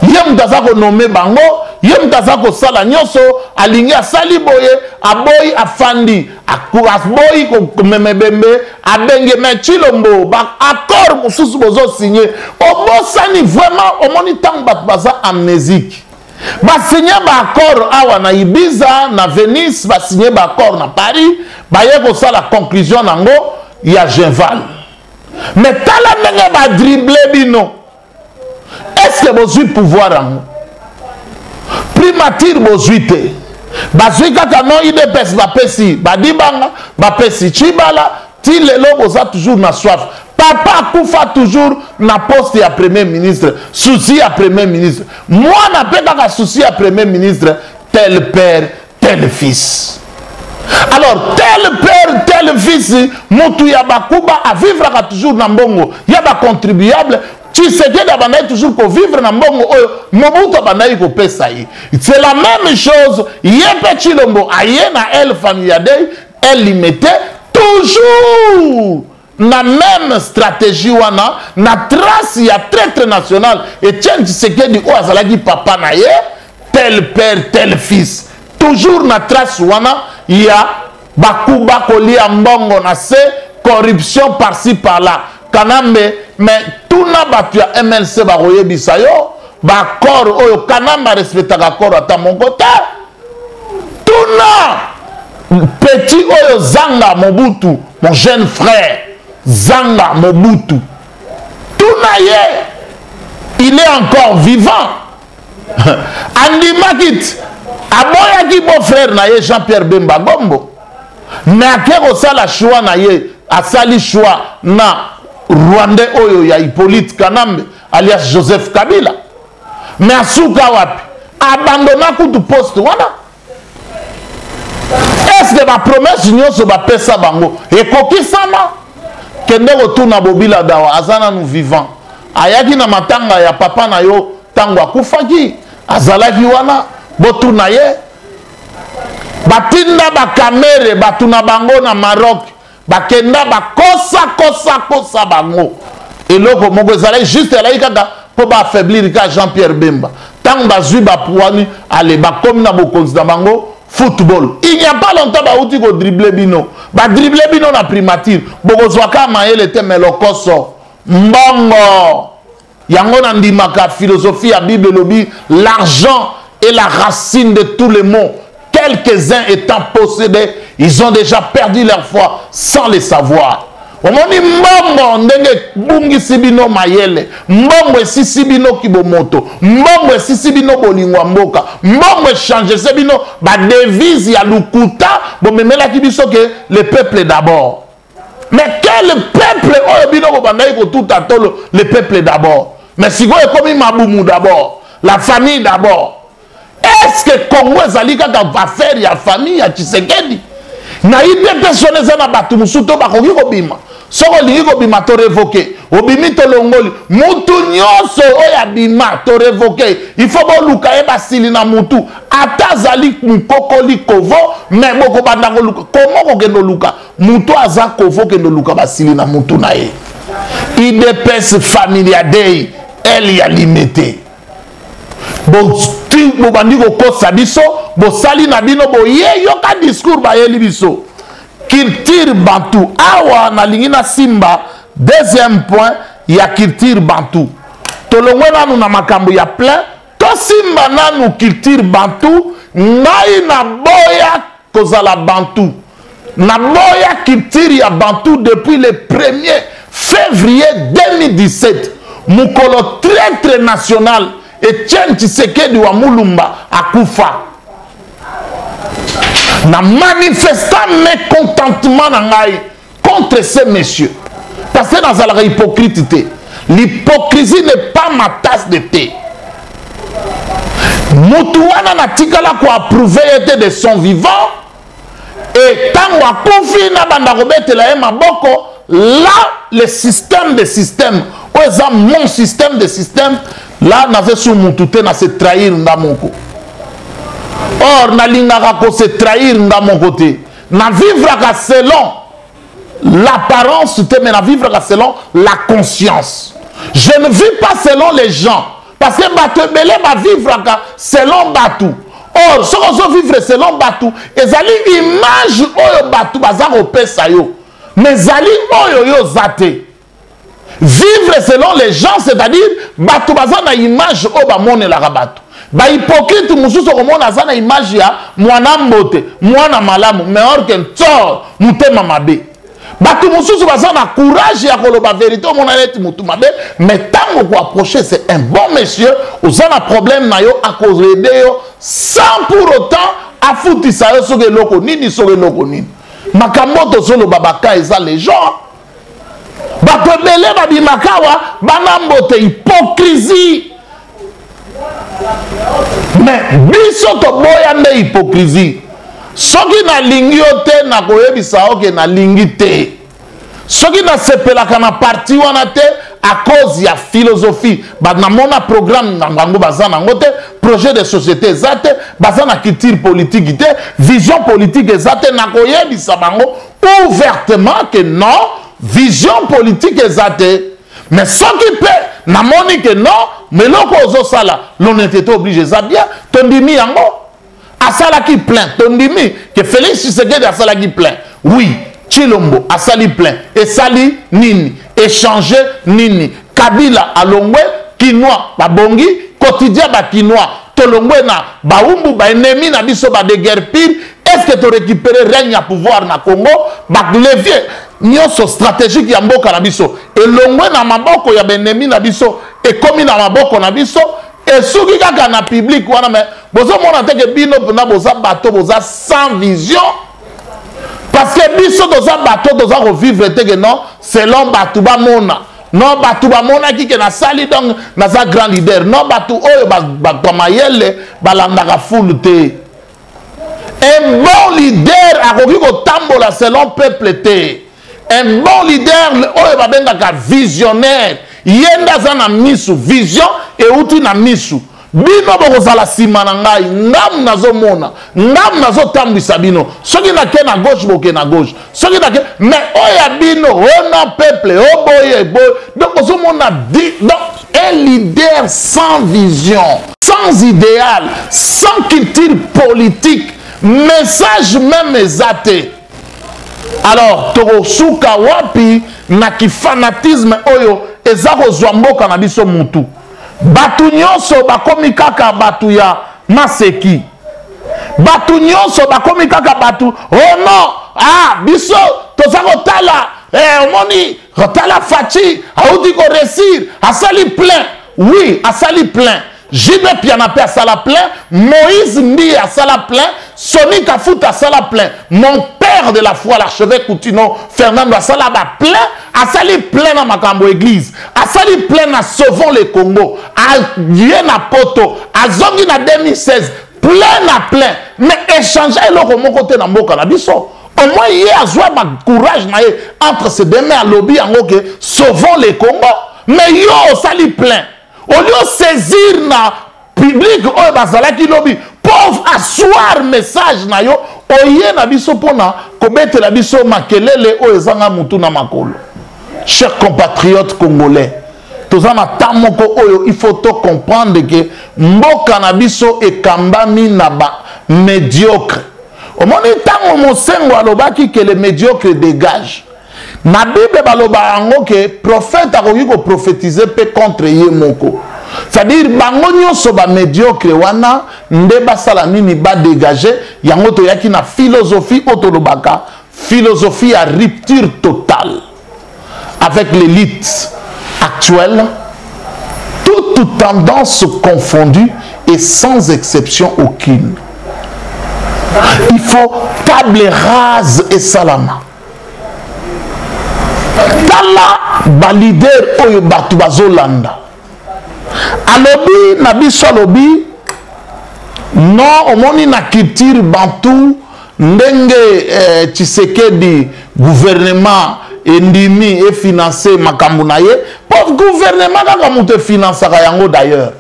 Ye moto aza konome bango, ye moto aza kosala nyonso, alingi asali boye, aboyi afandi, aboyi komema ebembe, abenge. Mais Tshilombo, ba accord mosusu bozo signer, obosani vraiment. Omoni ntango bato baza amnésique, basinye ba accord awa na Ibiza, na Venise, basinye ba accord na Paris, baye kosala conclusion nango ya Genval. Mais tala ndenge ba dribble bino. Est-ce que bozwi pouvoir yango? Primature bozwi te. Bazwi kaka non IDPS bapesi Badibanga, bapesi Tshibala, ti lelo boza toujours na soif. Papa akufa toujours na poste ya premier ministre, souci ya premier ministre. Mwana pe kaka souci ya premier ministre, tel père, tel fils. Alors tel père, tel fils, mutu ya bakuba a vivraka toujours na mbongo ya ba contribuable. Tshisekedi abandaki toujours ko vivre na mbongo oyo Mobutu abandaki kopesa ye. C'est la même chose, ye pe Tshilombo aye na El Familia Dei, El Limete, toujours na même stratégie wana, na trace ya traître national Etienne Tshisekedi oyo azalaki papa na ye, tel père, tel fils. Toujours na trace wana ya bakuba kolia mbongo na se, corruption par-ci par-là. Kanambe, mais tuna batu ya MLC bakoyebisa yo ba accord oyo Kanambe respectaka accord ata moko te. Tuna petit oyo Zanga Mobutu, mon jeune frère Zanga Mobutu, tuna ye, il est encore vivant. Andimaki ti aboyaki beau frère na ye Jean-Pierre Bemba Gombo, mais ake kosala choix na ye, asali choix na Rwandais oyo ya Hippolyte Kanambe alias Joseph Kabila. Mais asuka wapi? Abandonna kutu poste wana. Est-ce que ba promesse nyonso ba pesa bango ekokisama? Kende kotuna Bobila Dawa, aza nanu vivant. Ayaki na matanga ya papa na yo tango akufaki, azalaki wana, botuna ye. Batinda ba kamere bato na bango na Maroc, bakenda bakosa kosa kosa bango. Eloko moko ezalaki juste, ezalaki kaka po ba affaiblir ka Jean-Pierre Bemba. Tango bazwi ba puani, ale bakomi na bokonzi na bango football. Il n'y a pas longtemps bauti ko dribbler bino. Ba dribbler bino na primature. Bokozwa ka mayele te mais lokoso. Mbongo. Yango na ndimaka philosophie ya Bible elobi l'argent est la racine de tous les maux. Quelques-uns étant possédés, ils ont déjà perdu leur foi sans le savoir. Omoni mbongo ndenge ebungisi bino mayele, mbongo esisi bino kibomoto, mbongo esisi bino bolingo ya mboka, mbongo echangese bino ba devise ya lokuta bomemelaki biso ke le peuple d'abord. Mais quel peuple oyo bino bobandaki kotuta tolo le peuple d'abord? Mais sikoyo ekomi mabumu d'abord, la famille d'abord. Est-ce que Congo ezali kaka affaire ya famille ya Tshisekedi? Na UDPS wana eza na bato mosusu to bakoki kobima. Soki olingi kobima to revoke, obimi to longoli. Mutu nyonso oyo abima to revoke, il faut boluka ye basili na mutu. Ata azali mokokoli kovo, mais bokobanda koluka. Comment kokende oluka mutu aza kovo, kende oluka basili na mutu na ye? UDPS Familia Dei, el ya limete. Bobandi kokosa biso, bosali na bino boye, yoka discours bayeli biso culture bantu. Awa nalingi nasimba deuxième point ya culture bantu. Tolongwe nanu na makambo ya plein, tosimba nanu culture bantu. Ngai naboya kozala bantu, naboya culture ya bantu depuis le 1er février 2017, mokolo traître national Etienne Tshisekedi wa Mulumba akufa. Na manifestant mécontentement na ngai contre ces messieurs, parce que nazalaka hypocrite te. L'hypocrisie n'est pas ma tasse de thé. Mutu wana natikala koapprouve ye te de son vivant, et ntango akufi nabanda kobetela ye maboko. Là, le système de système oyo eza mon système de système, là naza sur mutu te, na se trahir nga moko. Or nalingaka ko se trahir nga moko te. Na vivraka selon l'apparence te, mais na vivraka selon la conscience. Je ne vis pas selon les gens, parce que bato ebele bavivraka selon bato. Or soki ozovivre selon bato, ezali image oyo bato baza kopesa yo, mais ezali oyo yo oza te. Vivre selon les gens, c'est-à-dire bato baza na image oyo bamonelaka bato. Ba hypocrite mosusu okomona aza na image ya mwana mbote, mwana malamu, mais or que ntsor motema mabe. Bato mosusu baza na courage ya koloba vérité, omona neti motu mabe, mais ntango koapproche, c'est un bon monsieur, oza na problème na yo, akoede yo sans pour autant afutisa yo soki eloko nini, soki eloko nini. Makambo tozoloba baka eza les gens. Bato ebele babimaka awa bana mbote, hypocrisie. Mais biso toboya nde hypocrisie. Soki nalingi yo te, nakoyebisa yo ke nalingi te. Soki nasepelaka na parti wana te à cause ya philosophie, ba namona programme na bango baza nango te, projet de société eza te, baza na culture politique te, vision politique eza te, nakoyebisa bango ouvertement que non, vision politique eza te. Mais soki mpe namoni que non, mais eloko ozosala, l'honnêteté oblige, eza bien, tondimi yango. Asalaki plein, tondimi que Félix Tshisekedi asalaki plein. Oui, Tshilombo asali plein. Esali nini? Échanger nini? Kabila alongwe, Kinois babongi, quotidien ba Kinois tolongwe na baumbu ba ennemi na biso ba déguerpir. Est-ce que to récupérer règne ya pouvoir na Congo? Ba levier nyonso stratégique ya mboka na biso elongwe na maboko ya ba ennemi na biso, ekomi na maboko na biso. Esuki kaka na public wana, mais bozomona te ke bino mpena boza bato boza sans vision, parce que biso toza bato toza kovivre te ke non selon bato bamona, non bato bamonaki ke nasali donc naza grand leader, non bato oyo bato ya mayele balandaka foule te. Un bon leader akoki kotambola selon peuple te. Un bon leader oyo babengaka visionnaire, ye nde aza na misu, vision euti na misu. Bino bokozala nsima na ngai, ngamu nazomona, ngamu nazotambwisa bino. Soki nake na gauche, boke na gauche, soki nake, mais oyo ya bino, oh non peuple, oh boye boye. Donc ozomona di, donc un leader sans vision, sans idéal, sans culture politique, message même eza te. Alors tokosuka wapi na kifanatisme oyo eza kozwa mboka na biso mutu? Bato nyonso bakomi kaka bato ya maseki, bato nyonso bakomi kaka bato oh non, ah, biso toza kotala Eh, omoni tala Fatshi auti ko réussir, asali plein. Oui, asali plein. JB Piana pe asala plein, Moïse Mbiye asala plein, Sony Kafuta asala plein. Mon père de la foi, l'archevêque Kutino Fernando asala ba plein, asali plein na makambo église, asali plein na sauvons le Congo, aye na poto, azongi na 2016, plein na plein. Mais échanger eloko moko te na mboka na biso. Au moins ye azwa ba courage na ye entre ses deux mains alobi yango ke sauvons le Congo. Mais yo osali plein. Au lieu saisir na public oyo bazalaki lobi pauvre asseoir message na yo oye na biso pona kobetela biso makelele oyo ezanga mutu na makolo. Chers compatriotes congolais, toza na temps moko oyo il faut to comprendre que mboka na biso ekambami na ba médiocre. Omoni ntango Mosengo alobaki que le médiocre dégage. Na Bible baloba yango que prophète akoki ko prophétiser pe contre ye moko. C'est-à-dire bango nyonso ba médiocre wana nde basala nini ba dégager yango toyaki na philosophie oyo tolobaka philosophie ya rupture totale avec l'élite actuelle, toute tendance confondue et sans exception aucune. Il faut table rase et salama. Tala ba leader oyo bato bazolanda. Alobi na biso alobi non omoni na culture bantou ndenge eh, Tshisekedi gouvernement endimi efinance makambo na ye po gouvernement kaka moto efinansaka yango d'ailleurs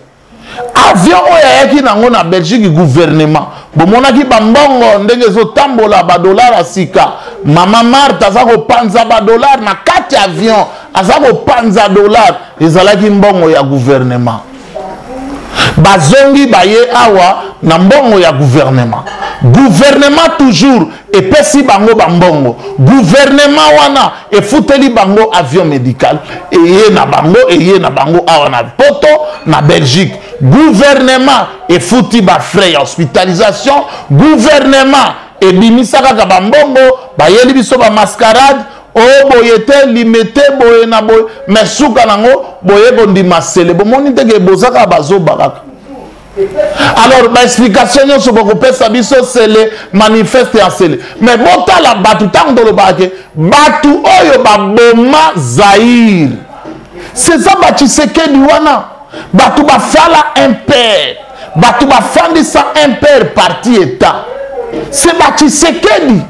avion oyo ayaki nango na Belgique gouvernement bomonaki bambongo ndenge ezotambola badollar ya sika mama Marthe aza kopanza badollar na kati ya avion aza kopanza dollar ezalaki mbongo ya gouvernement bazongi baye awa na mbongo ya gouvernement gouvernement toujours epesi bango bambongo gouvernement wana efuteli bango avion médical eye na bango eye na bango awa na poto na Belgique gouvernement efuti ba frais ya hospitalisation gouvernement ebimisa kaka bambongo bayeli biso ba mascarade o boye te limete boye na boye mais suka nango boye kondima sele bomoni te ke boza kaka bazoba kaka alors baexplication nyonso bokopesa biso sele manifeste ya sele mais botala bato ntango tolobaka ke bato oyo baboma Zaïre seza batshisekedi wana bato basala impere bato bafandisa impere parti etat se batshisekedi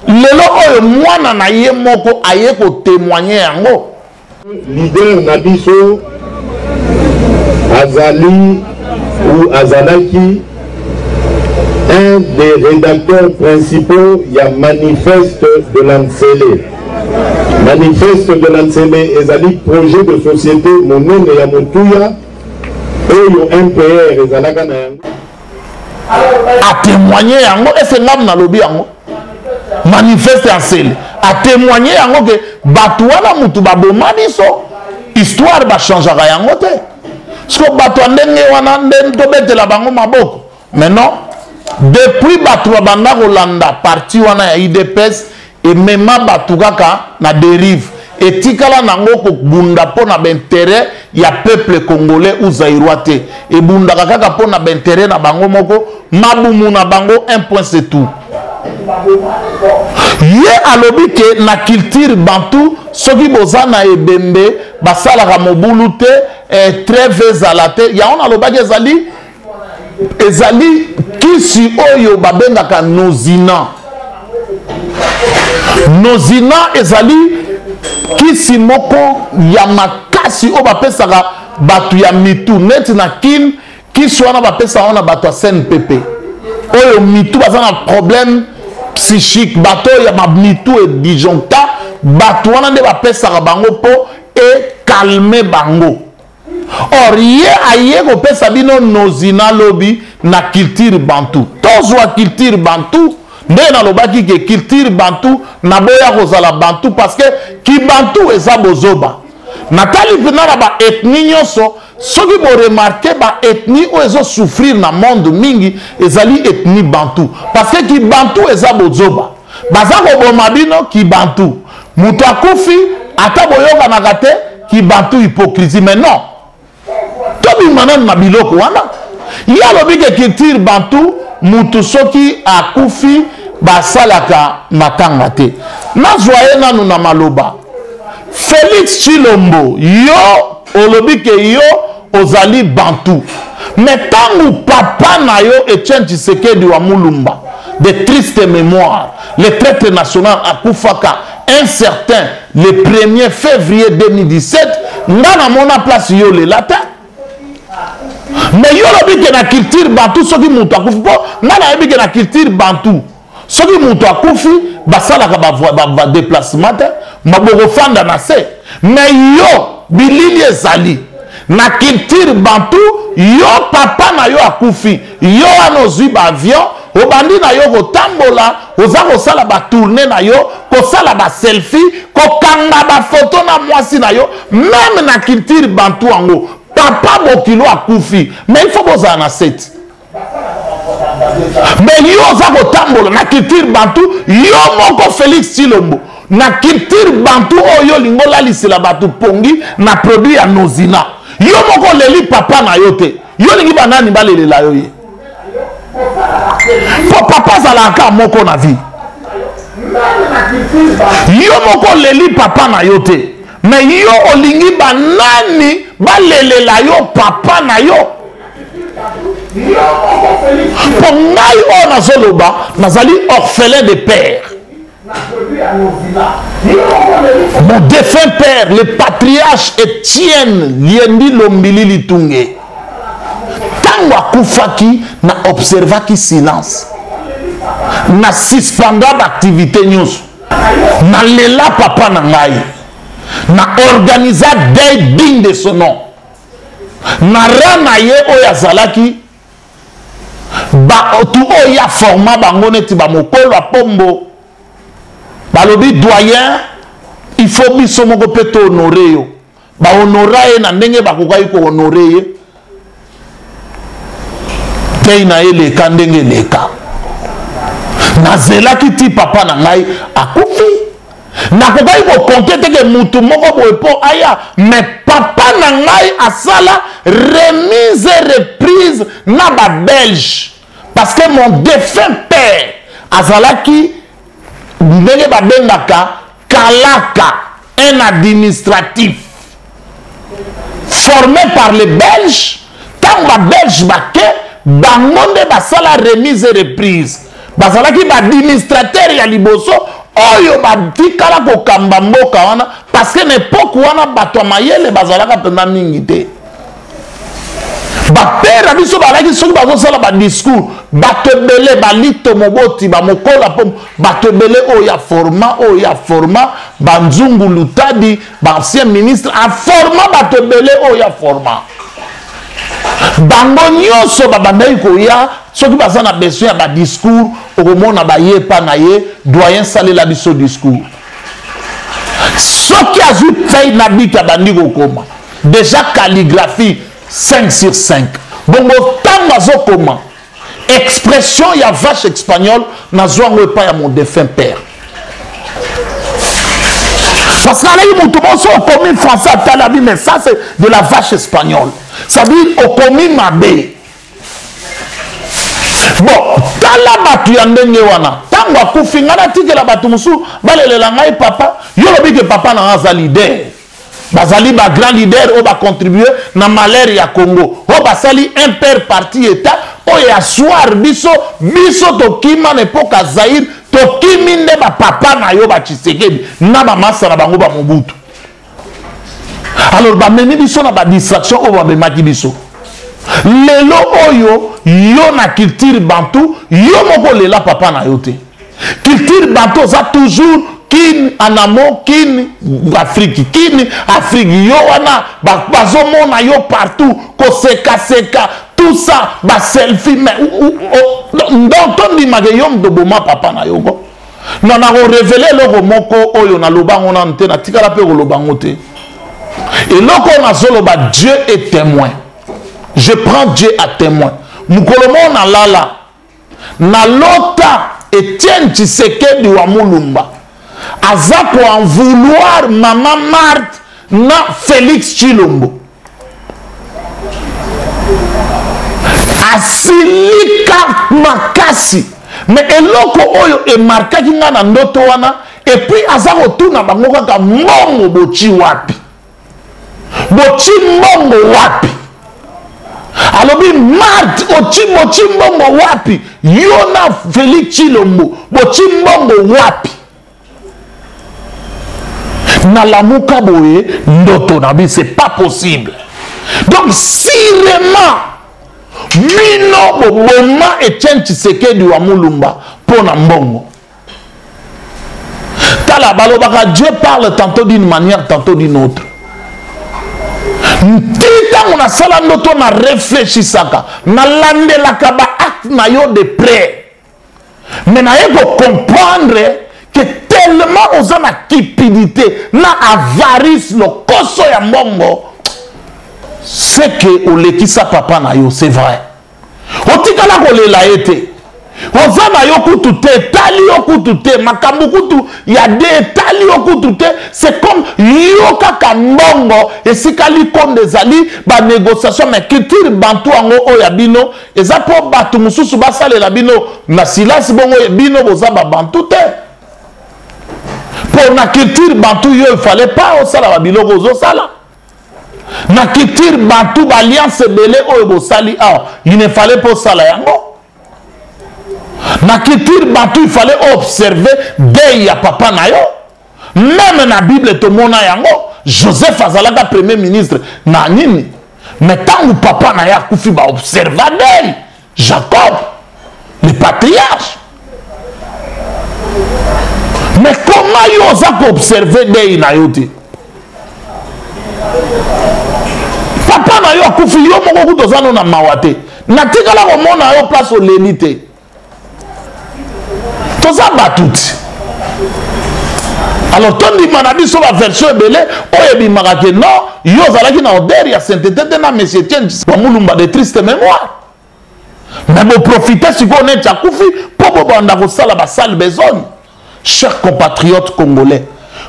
lelo oyo mwana na ye moko aye kotemoigne yango. Leader na biso azali ou azalaki un des rédacteurs principaux ya manifeste de la Nsele. Manifeste de la Nsele ezali projet de société monene ya motuya oyo MPR ezalaka na yango. A témoigner yango ese ngam nalobi yango manifeste ya Nsele a témoigner yango ke bato wana mutu baboma biso histoire bachangeaka yango te siko bato ya ndenge wana nde tobetela bango maboko. Mais non, depuis bato babanda kolanda parti wana ya UDPS emema bato kaka na dérive etikala nango kobunda mpo na baintérêt ya peuple congolais ou zaïrois te ebundaka kaka mpo na baintérêt na bango moko mabumu na bango un point c'est tout. Ye alobi ke na culture bantu soki boza na ebembe basalaka mobulu te eh, trêve ezala te yango nalobaki ezali ezali kisi oyo babengaka nozina nozina ezali kisi moko ya makasi oyo bapesaka bato ya mitu neti na kin kisi wana bapesaka wana bato ya CNPP oyo mitu baza na problème psychique bato oyo ya mitu edisjoncta bato wana nde bapesaka bango mpo ecalme bango. Or ye aye kopesa bino nozina lobi na culture bantu tozwa culture bantu nde nalobaki ke culture bantu naboya kozala bantu parce que kibantu eza bozoba. Natali mpena na baethnie nyonso soki boremarke baethnie oyo ezosouffrir na monde mingi ezali ethnie bantu parce que kibantu eza bozoba baza koboma bino kibantu. Moto akufi ata boyokanaka te kibantu hypocrisie mais non. Tobima nanu na biloko wana. Ye alobi ke culture bantu mutu soki akufi basalaka matanga te. Nazwa ye nanu na maloba. Felix Tshilombo yo olobi ke yo ozali bantu. Mais tangu papa na yo Etienne Tshisekedi wa Mulumba de triste mémoire, le traître national akufaka un certain le 1er février 2017, nga na mona place yo lela te. Mais yo olobi ke na culture bantu soki mutu akufi, po nga nayebi ke na culture bantu soki mutu akufi basalaka ba déplacement te, bokofanda na se. Mais yo bilili ezali na culture bantu, yo papa na yo akufi, yo wana ozwi ba avion, obandi na yo kotambola, oza kosala ba tournée na yo, kosala ba selfie, kokanga ba photo na mwasi na yo, même na culture bantu yango papa bokilo akufi, mais il faut bozala na seti. Mais yo oza kotambola na culture bantu, yo moko Félix Tshilombo na culture bantu oyo olingi olalisela bato pongi na produit ya Nozina, yo moko oleli papa na yo te, yo olingi banani balelela yo ye? Po papa azalaka moko na vie, yo moko oleli papa na yo te, mais yo olingi banani balelela yo papa na yo? Po ngai oyo nazoloba nazali orphelin de père. Mon défunt père, le patriarche Etienne Liendi Lombili Litunge, tango akufaki na observaki silence, na suspenda ba activité nyonso, na lela papa na ngai, na organisa deuil digne de son nom, na ra na ye oyo azalaki bato oyo ya forma bango neti ba mokolo ya pombo, balobi doyen, il faut biso moko mpe to honorer yo. Ba honora ye na ndenge bakokaki ko honorer ye, tei na ye leka ndenge eleka. Nazelaki ti papa na ngai akufi, nakokaki kokonte te ke mutu moko boye mpo aya, mais papa na ngai asala remise et reprise na ba Belge, parce que mon défunt père azalaki ndenge babengaka kalaka, un administratif formé par les Belges. Tango ba Belges bake, bango nde basala remise et reprise, bazalaki ba administrateur ya liboso oyo batikala kokamba mboka wana, parce que na époque wana bato ya mayele bazalaka mpenza mingi te. Bapere biso balaki soki bazosala ba discours, bato ebele balito moboti bamokola mpo bato ebele oyo ya format, oyo ya format banzungu lutadi ba ancien ministre a format bato ebele oyo ya format bango nyonso babandaki koya soki baza na besoin ya ba discours, okomona baye pa na ye doyen salela biso discours. Soki azwi feuille na bic abandi kokoma déjà calligraphie 5 sur 5, bongo ntango azokoma expression ya vache espagnole nazwa yango epai ya mon défunt père, parce que alaki moto moko okomi français atali abi, mais ça c'est de la vache espagnole, ça veut dire okomi mabe. Bon, tala bato ya ndenge wana ntango akufi, ngai natikela bato mosusu balelela ngai papa. Yo lobi ke papa na ngai aza leader, bazali ba grand leader oyo bacontribue na malheur ya Congo, oyo basali un père parti état oyo assoir biso, biso tokima na epoque ya Zaïre, tokimi nde ba papa na yo ba Tshisekedi na ba masa na bango ba Mobutu. Alors bamemi biso na ba distraction oyo bamemaki biso lelo oyo. Yo na culture bantu, yo moko lela papa na yo te. Culture bantu oza toujours kin anamo, kin Afrique, kin Afrique, yo wana bazomona yo partout kosekaseka, tout ça ba selfie, mais donc tondimaka yo moto boma papa na yo ko. Non, nakorevele eloko moko oyo naloba yango nanu te, natikala mpe koloba yango te. Eloko oyo nazoloba, Dieu est témoin, je prends Dieu à témoin. Mokolo moko nalala, nalota Etienne Tshisekedi wa Mulumba. Aza ko en vouloir mama Marthe na Félix Tshilombo. Asilika makasi. Mais eloko oyo emarkaki nga na ndoto wana, et puis aza kotuna bango kaka mbongo boti wapi? Boti mbongo wapi? Alobi Marthe oti boti mbongo wapi? Yo na Félix Tshilombo boti mbongo wapi? Nalamuka boye ndoto na bi, c'est pas possible. Donc sûrement bino boboma Etienne Tshisekedi wa Mulumba mpo na mbongo. Tala balobaka Dieu parle tantôt d'une manière tantôt d'une autre. Nti ntango nasala ndoto na réfléchissaka, nalandelaka ba acte na yo de près. Mais naye ko comprendre que tellement oza na cupidité na avarice lokoso ya mbongo, c'est que olekisa papa na yo, c'est vrai. Otikala kolela ye te. Oza na yo kutu te, etali yo kutu te, makambo kutu ya de etali yo kutu te. C'est comme yo kaka mbongo esika likonde ezali ba négociation, mais culture bantu yango oyo ya bino eza po bato mosusu basalela bino na silasi, bongo bino boza ba bantu te. Po na culture bantu yo il fallait pas osala ba biloko ozosala. Na culture bantu ba alliance ebele oyo bosali awa, il ne fallait pas osala yango. Na culture bantu il fallait observer deuil ya papa na yo. Même na Bible tomona yango, Joseph azalaka premier ministre na nini? Mais tangu papa na ye akufi ba observa deuil, Jacob, le patriarche. Mais comment yo oza ko observer deuil na yo te? Papa na yo akufi, yo moko kutu oza no na mawa te. Natikala komona yo place oleli te. Toza bato ti. Alors tondima na biso ba version ebele oyo ebimaka ke non, yo ozalaki na odeur ya sainteté te na monsieur Etienne wa Mulumba de triste mémoire. Mais bo profiter sikoyo neti akufi po bobanda kosala ba sale besogne. Chers compatriotes congolais,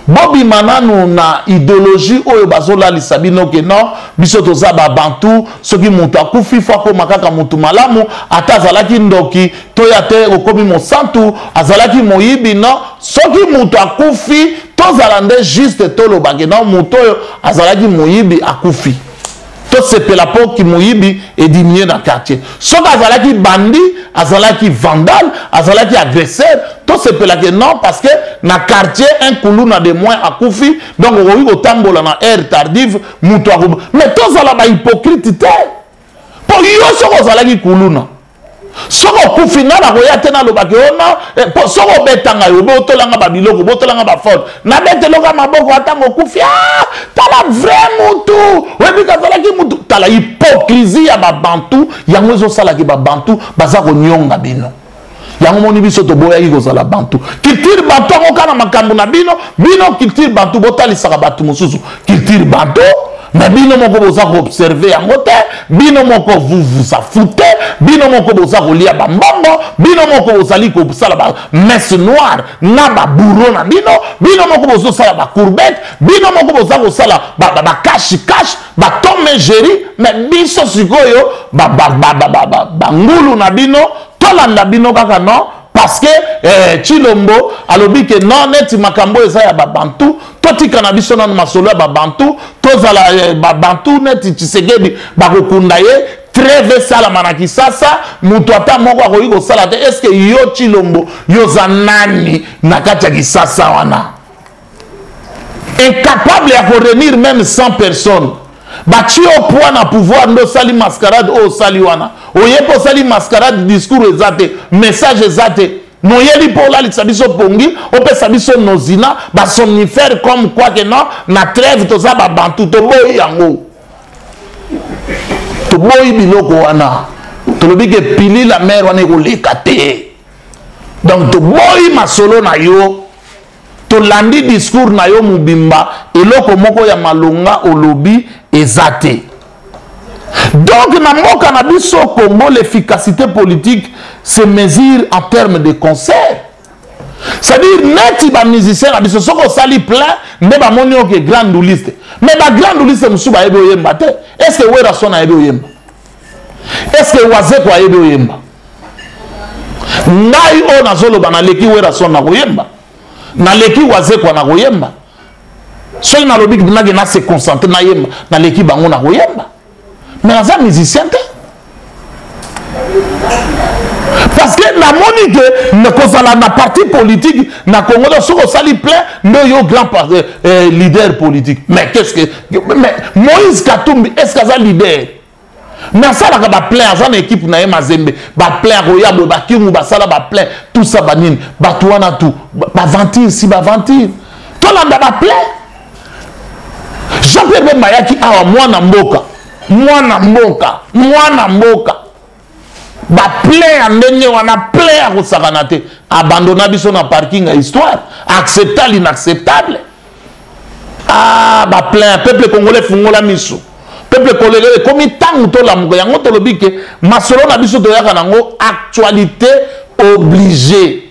bobima nanu na idéologie oyo bazolalisa bino ke non, biso toza ba bantu, soki moto akufi fo akoma kaka moto malamu, ata azalaki ndoki to ya te okomi mosantu, azalaki moyibi, non. Soki moto akufi tozala nde juste toloba ke non, moto oyo azalaki moyibi akufi. Tosepela po ki moyibi ediminuer na quartier. Soki azalaki bandi, azalaki vandale, azalaki agresseur, tosepela ke non, parce que na quartier un kuluna de moins akufi, donc okoki kotambola na heure tardive, moto ako-, mais tozala ba hypocrite te. Po yo soki ozalaki kuluna, soki okufi nga nakoya te nalobaki yo non, po soki obeta ngai, obotolanga ba biloko, obotolanga ba phone, nabeteloka maboko ata ngokufi, ah, tala vrai mutu, oyebi kazalaki mutu. Tala hypocrisie ya ba bantu, yango ezosalaki ba bantu baza konyonga bino. Yango moni biso toboyaki kozala bantu. Culture bantu yango kaka na makambo na bino, bino culture bantu botalisaka bato mosusu culture bantu, mais bino moko boza koobserve yango te, bino moko vous vous afoutez, bino moko boza kolia ba mbongo, bino moko bozali kosala ba messe noire na ba bourreau na bino, bino moko bozosala ba courbette, bino moko boza kosala ba cash cash, ba Tom et Jerry, mais biso sikoyo ba ngulu na bino, tolanda bino kaka non, parce que Tshilombo alobi ke non, neti makambo eza ya ba bantu, totika na biso nanu masolo ya ba bantu, tozala ba bantu neti Tshisekedi bakokunda ye, trêve esalama na Kisasa, moto ata moko akoki kosala te. Est-ce que yo Tshilombo yo za nani na kati ya Kisasa wana? Incapable ya ko réunir même 100 personnes. Batie yo poids na pouvoir ndo sali mascarade oyo osali wana. Oye po sali mascarade, discours eza te, message eza te. Noyeli po olalisa biso pongi, opesa biso nozina, ba somnifère comme quoi que non, na trêve toza ba bantu, toboyi yango. Toboyi biloko wana. Tolobi ke pili la mer wana ekoleka te. Donc toboyi masolo na yo. Tolandi discours na yo mobimba, eloko moko ya malonga olobi eza te. Donc na mboka na biso Congo, l'efficacité politique se mesure en termes de concert. C'est-à-dire neti ba musicien na biso soki osali plein nde bamoni oke grand nduliste, mais ba grand nduliste mosusu bayebi oyemba te. Est ce que Werrason ayebi oyemba? Est ce que Wazeko ayebi oyemba? Ngai oyo nazoloba naleki Werrason na koyemba, naleki Wazekwa na koyemba. Soki nalobi nake na se concentre nayemba, naleki bango na koyemba, mais naza musicien te. Parce que namoni ke kozala na parti politique na Congo, donc soki osali plein nde yo grand leader politique. Mais qu'est-ce que, mais Moïse Katumbi, est-ce qu'aza leader? Mais asalaka ba plein, aza na équipe na ye Mazembe, ba plein akoya boye, ba Kingu basala ba plein, tout ça banini, bato wana tout baventure si baventure, tolanda ba plein. Jean-Pierre Bemba ayaki awa, mwana mboka, mwana mboka, mwana mboka, ba plein ya ndenge wana, plein ya kosakana te, abandonna biso na parking ya histoire, accepta l'inacceptable. Ah, ba plein, peuple congolais fungola miso. Peuple congolais ekomi ntango tolamuka, yango tolobi ke masolo na biso toyaka nango actualité obligée.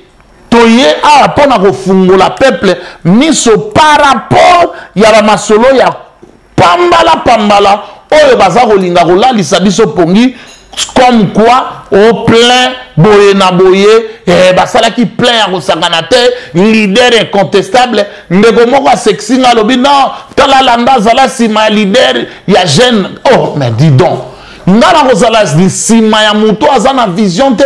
Toye awa mpona kofungola peuple miso par rapport ya ba masolo ya pambala pambala oyo baza kolinga kolalisa biso pongi, comme quoi au plein boye na boye, basalaki plein ya kosangana te, leader incontestable. Ndeko moko asexi nga alobi non, tala landa azala nsima ya leader ya jeune. Oh, mais dis donc, nga na kozala nsima ya moto aza na vision te.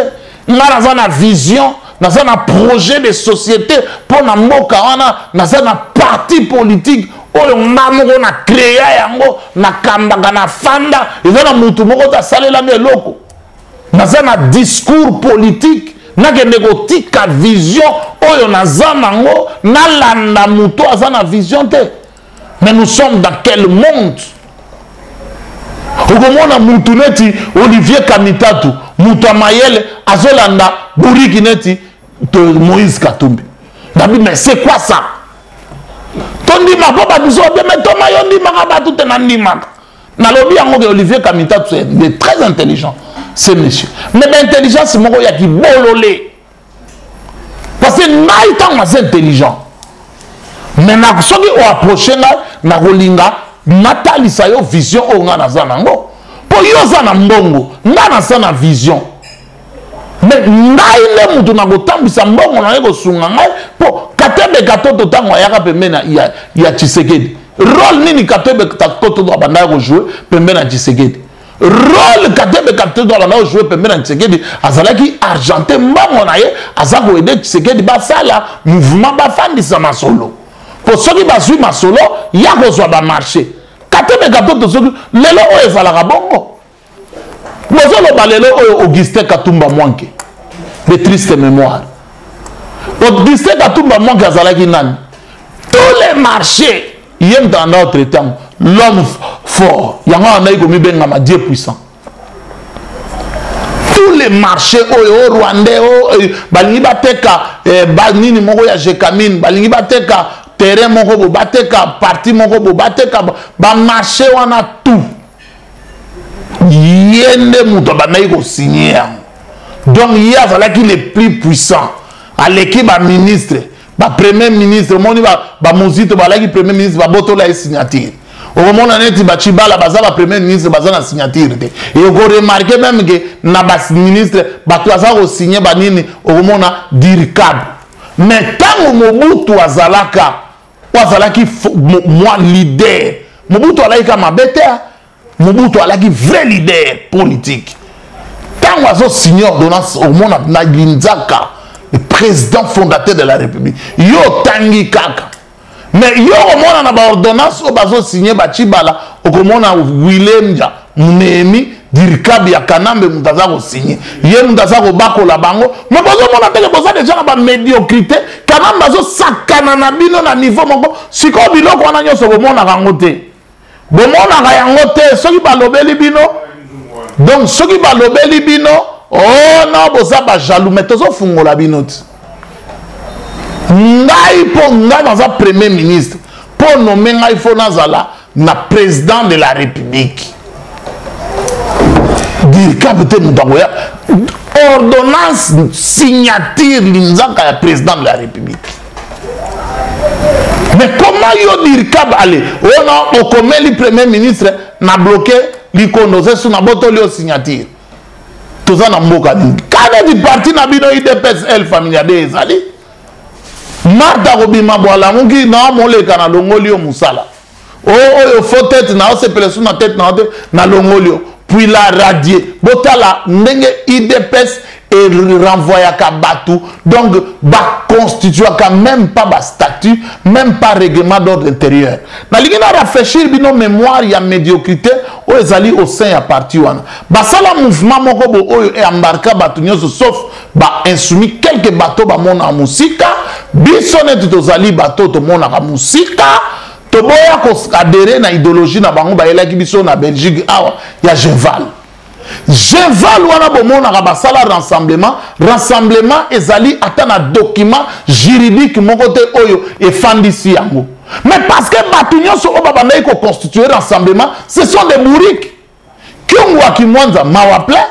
Nga naza na vision, naza na projet de société mpo na mboka wana, naza na parti politique oyo nga moko na créa yango, nakambaka, nafanda, eza na mutu moko te asalelami eloko. Naza na discours politique, nakende kotika vision oyo naza nango, nalanda moto aza na vision te. Mais nous sommes dans quel monde? Okomona mutu neti Olivier Kamitatu, mutu ya mayele azolanda buriki neti Moïse Katumbi. Nabi, mais c'est quoi ça? Tondima po bato so bien, mais toma yo ndimaka bato te, na ndimaka. Nalobi yango ke Olivier Kamitatu c'est très intelligent, ce monsieur. Mais l'intelligence moko ya kibolole. Parce que ngai ntango naza intelligent, mais na soki oapproche ngai nakolinga natalisa yo vision oyo ngai naza nango. Po yo oza na mbongo, ngai naza na vision. Mais ngai nde mutu nakotambwisa mbongo na ye kosunga ngai. Po Katebe Katoto ntango ayaka pembeni ya Tshisekedi, rôle nini Katebe Katoto abandaki kojouer pembeni ya Tshisekedi? Rôle Katebe Katoto abandaki kojouer pembeni ya Tshisekedi, azalaki argenté mbongo na ye, aza koaider Tshisekedi basala mouvement, bafandisa masolo. Po soki bazwi masolo, ya kozwa ba marché. Katebe Katoto soki lelo oyo ezalaka bongo. Bozoloba lelo oyo Augustin Katumba Mwanke, de triste mémoire. Augustin Katumba Mwanke azalaki nani? Tous les marchés, ye moto abandaki kotraite yango, l'homme fort, yango abandaki komibengama Dieu puissant. Tous les marchés oyo, o Rwandais, o balingi bateka, ba nini moko ya Gécamines, balingi bateka terrain moko bo, bateka parti moko bo, bateka ba marché wana tout. Ye nde moto abandaki kosigner yango. Donc ye azalaki le plus puissant. Aleki ba ministre, ba premier ministre, omoni ba Mozito balaki premier ministre, ba botola ye signature. Okomona neti ba Tshibala baza ba premier ministre, baza na signature te. Et oko remarquer même que na ba ministre bato baza ko signer ba nini, okomona dircab. Mais tango Mobutu azalaka, oyo azalaki moi leader, Mobutu alaki ka mabe te, hein. Mobutu alaki vrai leader politique. Tango azo signer ordonnance, okomona na Linzaka, le président fondateur de la République. Yo tangi kaka. Mais yo okomona na ba ordonnance oyo bazo signer ba Tshibala, okomona Willem Dia, Néhémie, Dircab ya Kanambe moto aza ko signer. Ye moto aza ko bakola bango. Mais bozo mona ndenge boza déjà na ba médiocrité. Kanambe azo sakana na bino na niveau moko. Sikoyo biloko wana nyonso bomonaka yango te. Bomonaka yango te soki balobeli bino. Donc soki balobeli bino, oh non, boza ba jaloux, mais tozofungola bino ti. Ngai po ngai naza premier ministre, po nommé ngai fo nazala na président de la République. Dircab te moto akoya ordonnance signature linzaka ya président de la république. Mais comment yo dircab ale ona okomeli premier ministre na bloqué likondo oza na botoli yo signature? Toza na mboka nini? Kana di parti na bino UDPS El Familia de ezali Martha kobima bwalamuki na moleka na longoli yo musala. Oyo faux tête na osepela su na tête na te na longoli yo. Puis la radier botala ndenge UDPS et renvoyaka batu, donc ba constituaka même pas ba statut, même pas règlement d'ordre intérieur. Nalingi na rafraîchir bino mémoire ya médiocrité oyo ezali au sein ya parti wana. Basala mouvement moko bo oyo e embarka batu nyonso sauf ba insoumis quelques bateaux ba mona musika, biso neti tozali bateau tomonaka musika. Toboya ko adhérer na idéologie na bango bayelaki biso na Belgique awa ya Genval. Genval wana bomonaka basala rassemblement, rassemblement ezali ata na document juridique moko te oyo efandisi yango. Mais parce que bato nyonso oyo babandaki ko constituer rassemblement, ce sont des bourriques. Kyungu wa Kimwanza mawa plein,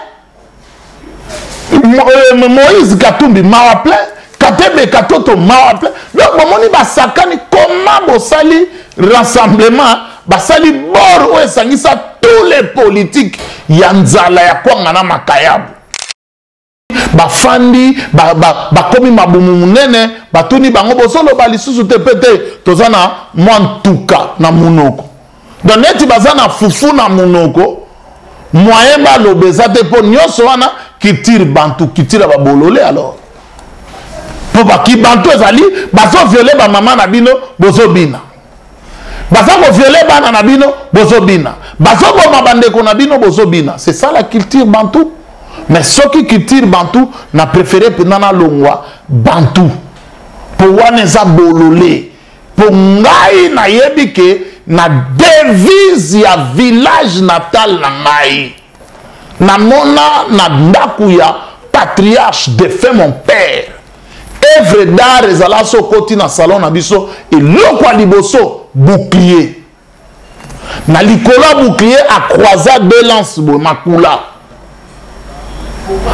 Moïse Katumbi mawa plein, Katebe Katoto mawa plein. Donc bomoni basakani comment bosali rassemblement, basali bord oyo esangisa tous les politiques ya nzala ya kwanga na makayabu. Bafandi, bakomi mabumu munene, batuni bango bozoloba lisusu te pe te toza na mwa ntuka na munoko. Donc neti baza na fufu na munoko, moyen baloba eza te po nyonso wana culture bantu, culture ya babolole. Alors po baki bantu ezali bazo violer ba mama na bino bozobina, baza ko violer bana na bino bozobina, bazoboma bandeko na bino bozobina. C'est ça la culture bantu. Mais soki culture bantu na préféré mpenza nalongwa bantu po wana eza bolole. Po ngai nayebi ke na devise ya village natal na ngai, namona na ndako ya patriarche défunt mon père, œuvre d'art ezala so okoti na salon na biso, eloko ya liboso bouclier. Na likolo ya bouclier a croisa deux lances boye makula.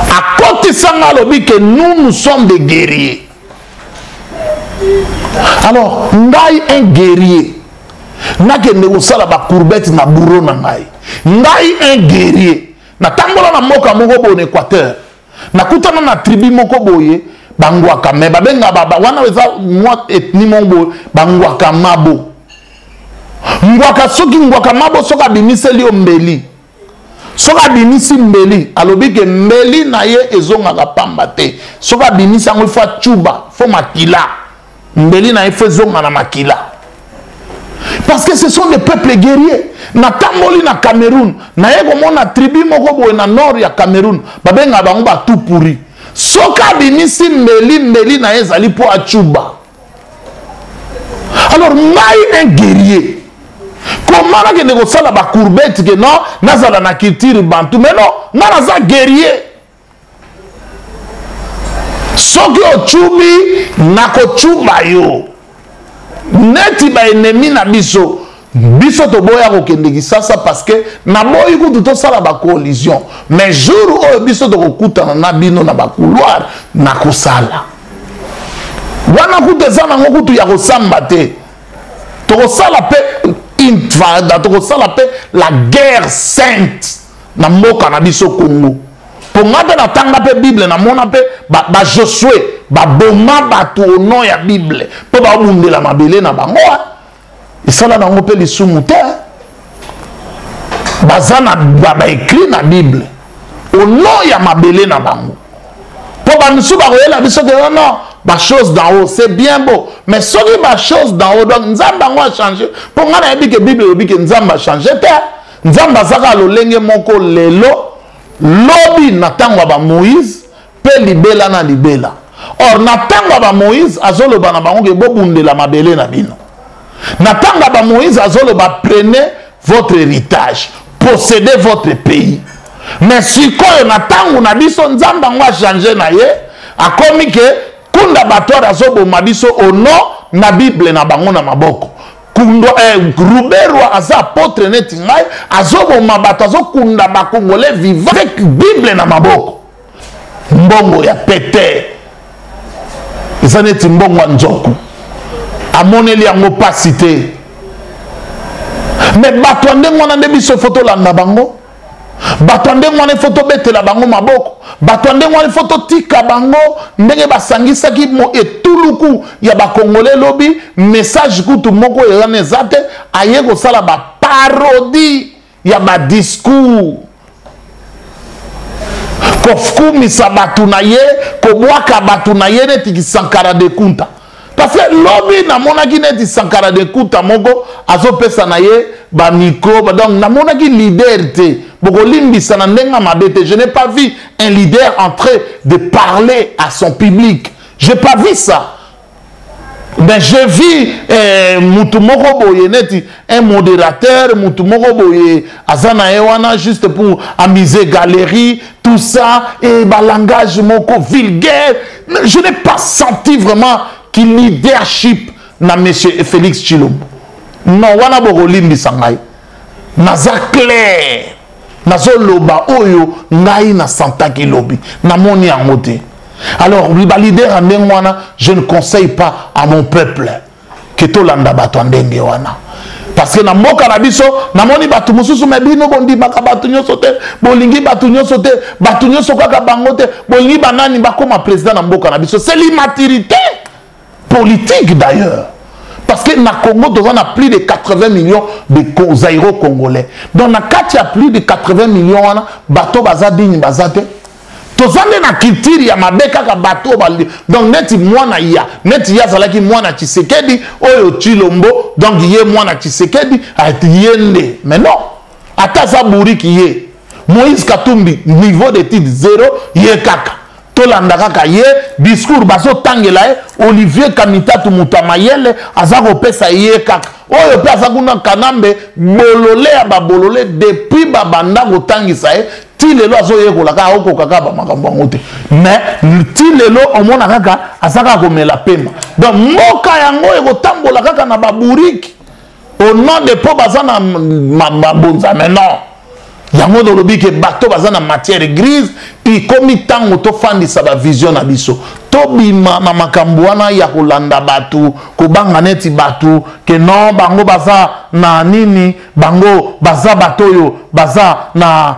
Akotisanga alobi ke nous, nous sommes des guerriers. Alors ngai un guerrier nakende kosala ba courbette na bourreau na ngai. Ngai un guerrier natambola na mboka moko boye na Équateur, nakutana na tribu moko boye bangwaka, mais babenga ba, ba, wana eza mwa ethnie moko boye bangwaka mabo. Ngwaka soki ngwaka mabo soki abimiseli yo mbeli, soki abimisi mbeli alobi ke mbeli na ye ezongaka pamba te. Soki abimisi yango il faut achuba, faut makila, mbeli na ye faut ezonga na makila. Parce que ce sont des peuples guerriers. Natamboli na Cameroun, naye komona tribu moko boye na nord ya Cameroun, babenga bango ba tout pourri. Soki abimisi mbeli, mbeli na ye ezali po achuba. Alors ngai un guerrier, comment nakende kosala ba courbette ke non nazala na culture bantu? Mais non, nga naza guerrier. Soki ochubi, nakochuba yo. Neti ba ennemi na biso, biso toboya kokende Kisasa parce que naboyi kutu tosala ba coalition. Mais jour oyo biso tokokutana na bino na ba couloir, nakosala. Wana kutu eza nango kutu ya kosamba te. Tokosala pe intifada, tokosala pe la guerre sainte na mboka na biso Congo. Po nga pe natanga pe Bible, namona pe ba Josué baboma bato au nom ya Bible po babundela mabele na bango. Esala nango pe lisumu te. Baza na ba écrit na Bible au nom ya mabele na bango. Po ba misusu bakoyela biso ke non, non, ba choses d'en haut, c'est bien beau, mais soki ba choses d'en haut, donc Nzambe yango a changé. Po nga nayebi ke Bible elobi ke Nzambe a changé te. Nzambe azaka lolenge moko lelo lobi na tango ya ba Moïse pe libela na libela. Or na tango ya ba Moïse azoloba na bango ke bobundela mabele na bino. Na tango ya ba Moïse azoloba prenez votre héritage, possédez votre pays. Mais sikoyo na tango na biso Nzambe yango a changer na ye, akomi ke kunda bato azoboma biso au nom na Bible na bango na maboko. Kundwa, eh, Ruberwa aza apôtre neti ngai, azoboma bato, azokunda bakongolais vivant avec Bible na maboko. Mbongo ya pete eza neti mbongo ya nzoku, amoneli yango pasi te. Me bato ya ndenge wana nde biso fo tolanda bango. Bato ya ndenge wana ifo tobetela bango maboko. Bato ya ndenge wana ifo totika bango ndenge basangisaki etuluku ya bakongole lobi. Message kutu moko wana eza te, aye kosala baparodie ya badiscours, kokumisa bato na ye, kobwaka bato na ye neti Sankara de Kunta. Parce que lobi namonaki neti Sankara de Kunta moko azopesa na ye ba micro, donc namonaki leader te. Bokolimbisa na ndenge mabe te, je n'ai pas vu un leader en train de parler à son public. J'ai pas vu ça. Mais je vis mutu moko boye neti un modérateur, mutu moko boye aza na ye wana juste pour amuser galerie, tout ça, et ba langage moko vulgaire. Mais je n'ai pas senti vraiment qu'il leadership na monsieur Félix Tshilombo. Non, wana bokolimbisa ngai. Naza clair. Nazoloba oyo ngai na santaki lobi. Namoni yango te. Alors, ba leader ya ndenge wana, je ne conseille pas à mon peuple que tolanda bato ya ndenge wana. Parce que na mboka na biso, namoni bato mosusu, mais bino bondimaka bato nyonso te, bolingi bato nyonso te, bato nyonso kaka bango te, bolingi banani bakoma président na mboka na biso. C'est l'immaturité politique d'ailleurs. Parce que na Congo, on a plus de 80 millions de Zaïro congolais. Donc na kati ya plus de 80 millions wana, bato baza digne baza te. Tozande na culture ya mabe kaka bato ba, donc neti mwana ya, neti ya zalaki mwana Tshisekedi oyo Tshilombo, donc ye mwana Tshisekedi ati yende. Mais non, ata za bouriki ye. Moïse Katumbi niveau d'étude zéro, ye kaka. Tolanda kaka ye discours bazotangela ye. Olivier Kamitatu moto ya mayele aza kopesa ye kaka. Oyo pe aza kuna Kanambe bolole ya ba bolole depuis babanda kotangisa ye ti lelo azoyekola kaka, akokoka kaka ba makambo yango te. Mais ti lelo omona kaka aza kaka komela pema. Donc mboka yango ekotambola kaka na ba bourrique au nom de po baza na mabonza. Mais non, yango tolobi ke bato baza na matière grise. Ikomi ntango tofandisa ba vision na biso, tobima na makambo wana ya kolanda bato, kobanga neti bato ke non bango baza na nini, bango baza bato oyo baza na,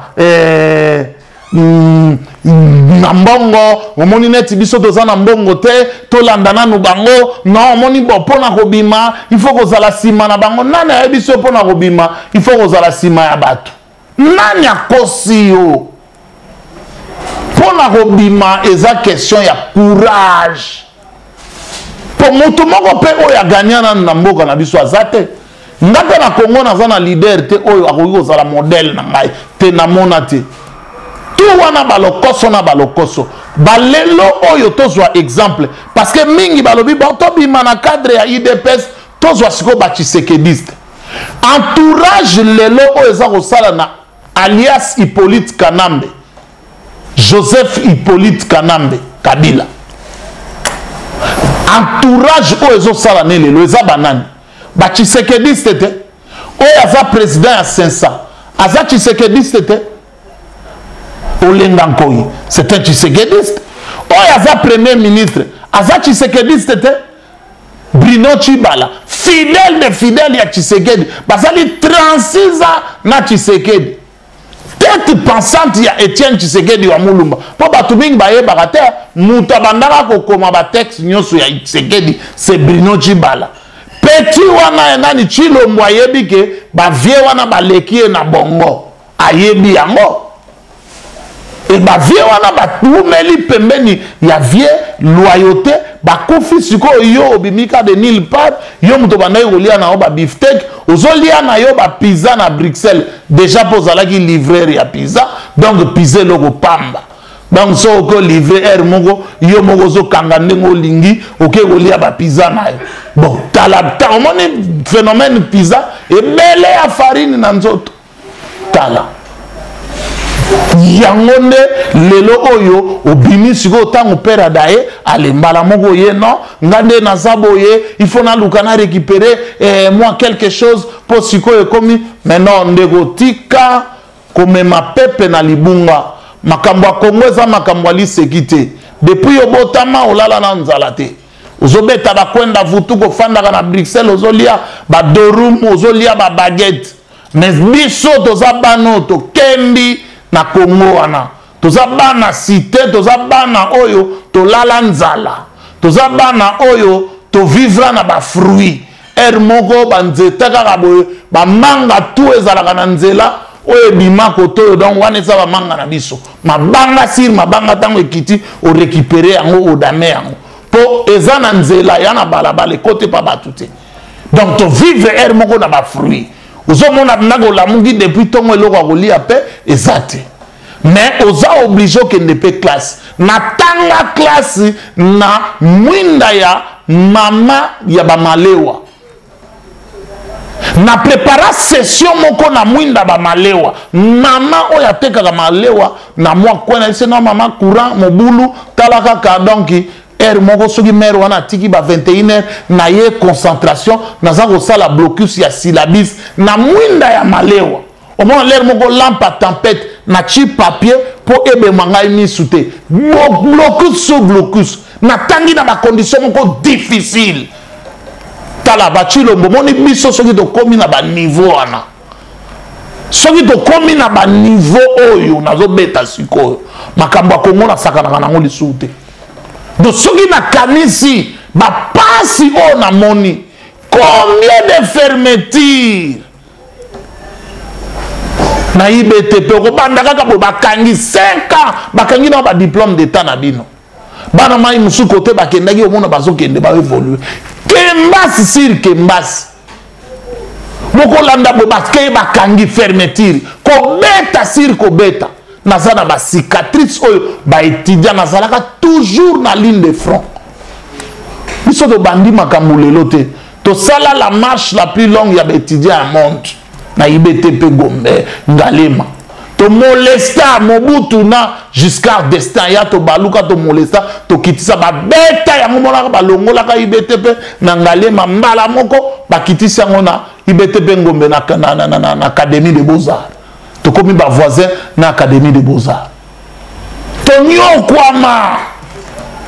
na mbongo. Omoni neti biso toza na mbongo te, tolanda nanu bango. Non, omoni bo mpona kobima il faut kozala nsima na bango. Nani ayebi biso mpona kobima il faut kozala nsima ya bato? Nani akosi yo? Mpona kobima eza question ya courage. Po moto moko mpe oyo aganya nanu na mboka na biso aza te. Nga mpe na Congo naza na leader te oyo akoki kozala modèle na ngai te, namona te. Tu wana balokoso na balokoso balelo oyo tozwa exemple, parce que mingi balobi bon tobima na cadre ya UDPS, tozwa sikoyo ba tshisekediste. Entourage lelo oyo eza kosala na alias Hippolyte Kanambe, Joseph Hippolyte Kanambe Kabila. Entourage oyo ezosala ne lelo eza banani? Ba tshisekediste te. Oyo aza président ya Sensa aza tshisekediste te. Olenga Nkoyi c'est un tshisekediste. Oyo aza premier ministre aza tshisekediste te. Bruno Tshibala fidèle de fidèle ya Tshisekedi, bazali 36 ans na Tshisekedi. Tête pensante ya Etienne Tshisekedi wa Mulumba. Po bato mingi bayebaka te, moto abandaka kokoma ba texte nyonso ya Tshisekedi c'est Bruno Tshibala. Petit wana ya nani Tshilombo ayebi ke ba vieux wana baleki ye na bongo, ayebi yango. E ba vieux wana batumeli pembeni ya vieux loyauté, bakufi sikoyo. Yo obimika de nulle part, yo moto obandaki kolia na yo ba beefsteak, ozolia na yo ba pizza na Bruxelles déjà, mpo ozalaki livreur ya pizza, donc pizza eloko pamba. Donc soki okoki livrer heure moko, yo moko ozokanga ndenge olingi, okoki kolia ba pizza na yo. Bon, tala, omoni phénomène pizza ebele ya farine na nzoto. Tala. Yango nde lelo oyo obimi sikoyo ntango père adaye ale mbala moko ye non nga nde naza boye il faut naluka na récupérer eh, moi quelque chose mpo sikoyo ekomi. Mais non ndeko, tika komema pepe na libunga. Makambo ya Kongo eza makambo ya liseki te. Depuis obotama olala na nzala te, ozobeta bakwenda vutu, kofandaka na Bruxelles, ozolia badorum, ozolia babaguette. Mais biso toza bana oyo tokembi na Kongo wana, toza bana cité, toza bana oyo tolala nzala, toza bana oyo tovivra na bafruit. Heure moko banzete kaka boye, bamanga tu ezalaka na nzela oyo ebima kote oyo, donc wana eza bamanga na biso. Mabanga sur mabanga, ntango ekiti orécupere yango, odame yango mpo eza na nzela ya na balabala ekote pa bato te. Donc tovivre heure moko na bafruit. Ozomona ndako olamuki depuis ntongo, eloko ya kolia mpe eza te, mais oza obligé okende mpe classe. Natanga classe na mwinda ya mama ya bamalewa, na prépara session moko na mwinda bamalewa, mama oyo atekaka malewa na mwa coin na biso. No mama, courant mobulu, tala kaka. Donc heure moko soki mare wana atiki ba 21 heure na ye concentration, naza kosala blocus ya syllabus na mwinda ya malewa. Omona lere moko lampe ya tempête na ti papier mpo ebema ngai misu te. Blocus sur blocus, natangi na bacondition moko difficile. Tala bachilombo, moni biso soki tokomi na baniveau wana, soki tokomi na baniveau oyo nazobeta sikoyo, makambo ya Kongo nasakanaka nango lisusu te. Donc soki nakanisi bapasi oyo namoni, combien de fermeture na IBTP, okobanda kaka boye, bakangi 5 ans, bakangi na badiplôme d'état na bino. Bana mai mosusu kote bakendaki, omona bazokende baévolue kembasi sur kembasi. Bokolanda boye, bakei bakangi fermeture, kobeta sur kobeta. Naza na bacicatrice oyo baétudiant, nazalaka toujours na ligne de front. Biso tobandi makambo lelo te. Tosala la marche la plus longue ya baétudiant ya monde na IBTP Gombe Ngalema. Tomolesta Mobutu na Giscard d'Estaing ya, tobaluka, tomolesta, tokitisa, babeta yango. Monaka balongolaka IBTP na Ngalema mbala moko, bakitisi yango na IBTP Ngombe na Académie de Beaux-Arts. Tokomi bavoisin na Académie de Beaux-Arts. Tonyokwama,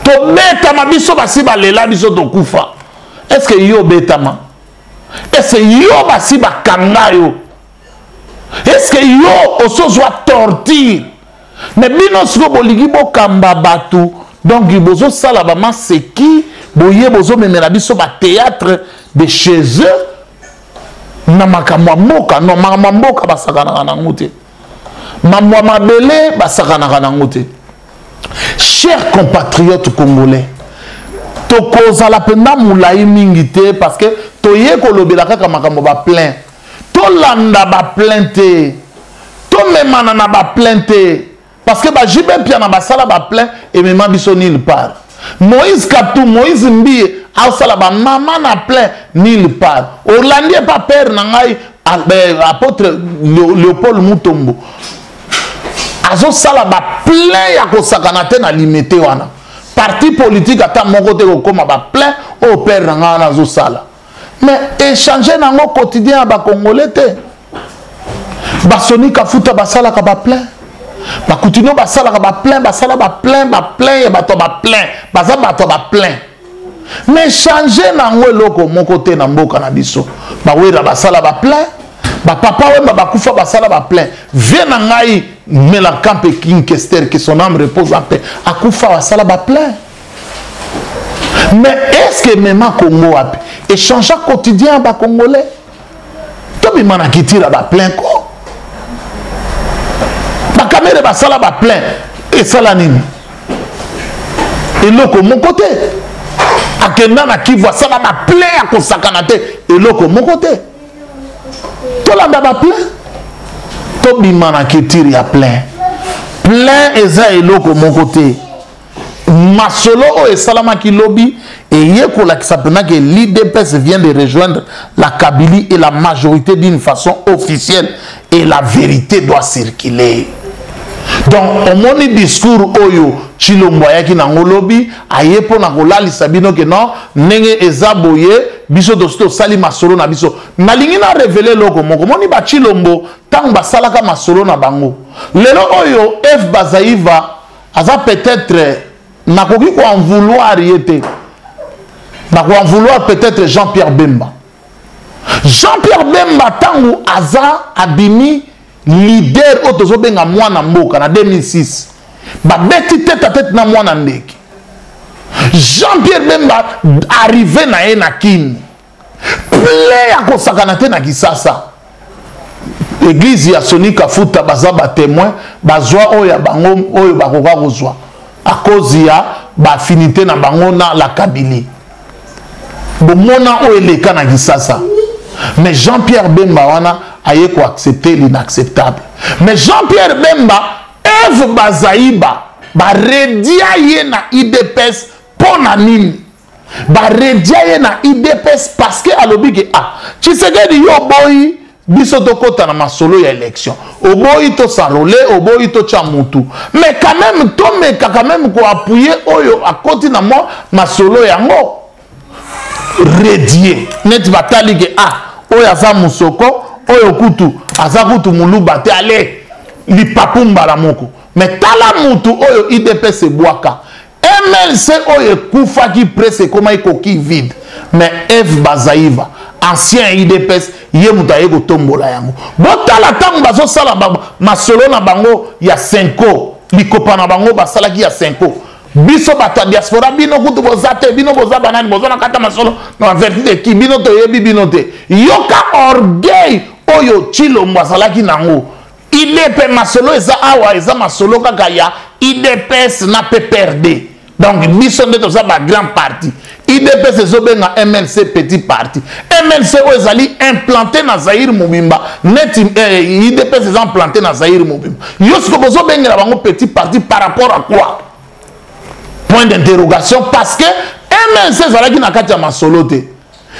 tobetama, biso basi balela biso tokufa. Est ce que yo obetama? Est ce que yo basi bakanga yo? Est ce que yo osozwa torture? Mais bino sikoyo bolingi bokamba bato, donc bozosala bamaseki boye, bozomemela biso bathéâtre de chez eux na makambo ya mboka. Non, makambo ya mboka basakanaka nango te, mambo ya mabele basakanaka nango te. Chers compatriotes congolais, tokozala mpenza molai mingi te parce que toye kolobela kaka makambo baplein. Tolanda baplein te, tomemana na baplein te, parce que baJB Mpiana basala baplein, emema biso nulle part. Moïse Katu, Moïse Mbiye asala bamama na plein, nulle part. Olandi epa père na ngai apôtre Léopold Mutombo azosala baplein ya kosakana te na Limete wana. Parti politique ata moko te kokóma baplein oyo père na ngai wana azosala, mais échange nango quotidien ya bacongolais te. Basoni Kafuta basalaka baplein, bakutino basalaka baplein, basala baplein, baplein ya bato ya baplein, baza bato ya baplein, mais change nango eloko moko te na mboka na biso. Bawera basala baplein, bapapa Wemba bakufa basala baplein. Vie na ngai Melakampe King Kester, que son âme repose en paix, akufa basala baplein, mais est ce que mema Congo wapi? Échange quotidien ya bacongolais, tobima na kitira baplein ko. Bakamere basala baplein, esala nini? Eloko moko te. Akenda na Kivu, asala baplein ya kosakana te, eloko moko te. Tolanda baplein, tobima na culture ya plein. Plein eza eloko moko te. Masolo oyo esalamaki lobi eye kolakisa mpenza ke l'UDPS vient de rejoindre la Kabilie et la majorité d'une façon officielle, et la vérité doit circuler. Donc omoni discours oyo Tshilombo ayaki nango lobi, aye mpo na kolalisa bino ke non, ndenge eza boye, biso tosi tosali masolo na biso. Nalingi na revele eloko moko, omoni ba Tshilombo ntango basalaka masolo na bango, lelo oyo Eve Bazaiba aza peut-être, nakoki ko en vouloir ye te, nako en vouloir peut-être Jean-Pierre Bemba. Jean-Pierre Bemba ntango aza abimi leader oyo tozobenga mwana mboka na 2006, babeti tête à tête na mwana ndeke. Jean-Pierre Bemba arrivé na ye na Kin, plein ya kosakana te na Kisasa. Église ya Sony Kafuta baza ba témoin, bazwa oyo ya bango oyo bakoka kozwa à cause ya ba affinité na bango na la Kabilie. Bomona oyo eleka na Kisasa. Mais Jean-Pierre Bemba wana aye ko accepter l'inacceptable. Mais Jean-Pierre Bemba, Eve Bazaiba ba redia ye na UDPS pona nini? Ba redia ye na UDPS parce que alobi ke ah, Tshisekedi yo boyi biso tokota na masolo ya élection, oboyi to s'enrôler, oboyi to tia mutu, mais quand même tomeka quand même ko appuyer oyo akoti na mwa masolo yango. Redier neti batali ke ah, oyo aza musoko, oyo kutu aza kutu muluba te, ale lipapu mbala moko. Mais tala mutu oyo UDPS ebwaka MLC oyo ekufaki presse ekomaki coquille vide, mais Eve Bazaiba ancien UDPS ye moto aye kotombola yango. Botala ntango bazosala masolo na bango ya Senko, likopa na bango basalaki ya Senko, biso bato ya diaspora bino kutu boza te, bino boza banani, boza na kata masolo na vertu de ki, bino toyebi bino te. Yoka orgueil oyo Tshilombo azalaki nango. IDP masolo eza awa, eza masolo kaka ya IDPS na PPRD. Donc biso nde toza ba grand parti. IDPS ezobenga MLC petit parti. MLC oyo ezali implanté na Zaïre mobimba, neti IDPS eza implanté na Zaïre mobimba. Yo siko bozobengela bango petit parti par rapport à quoi? Point d'interrogation, parce que MLC ezalaki na kati ya masolo te.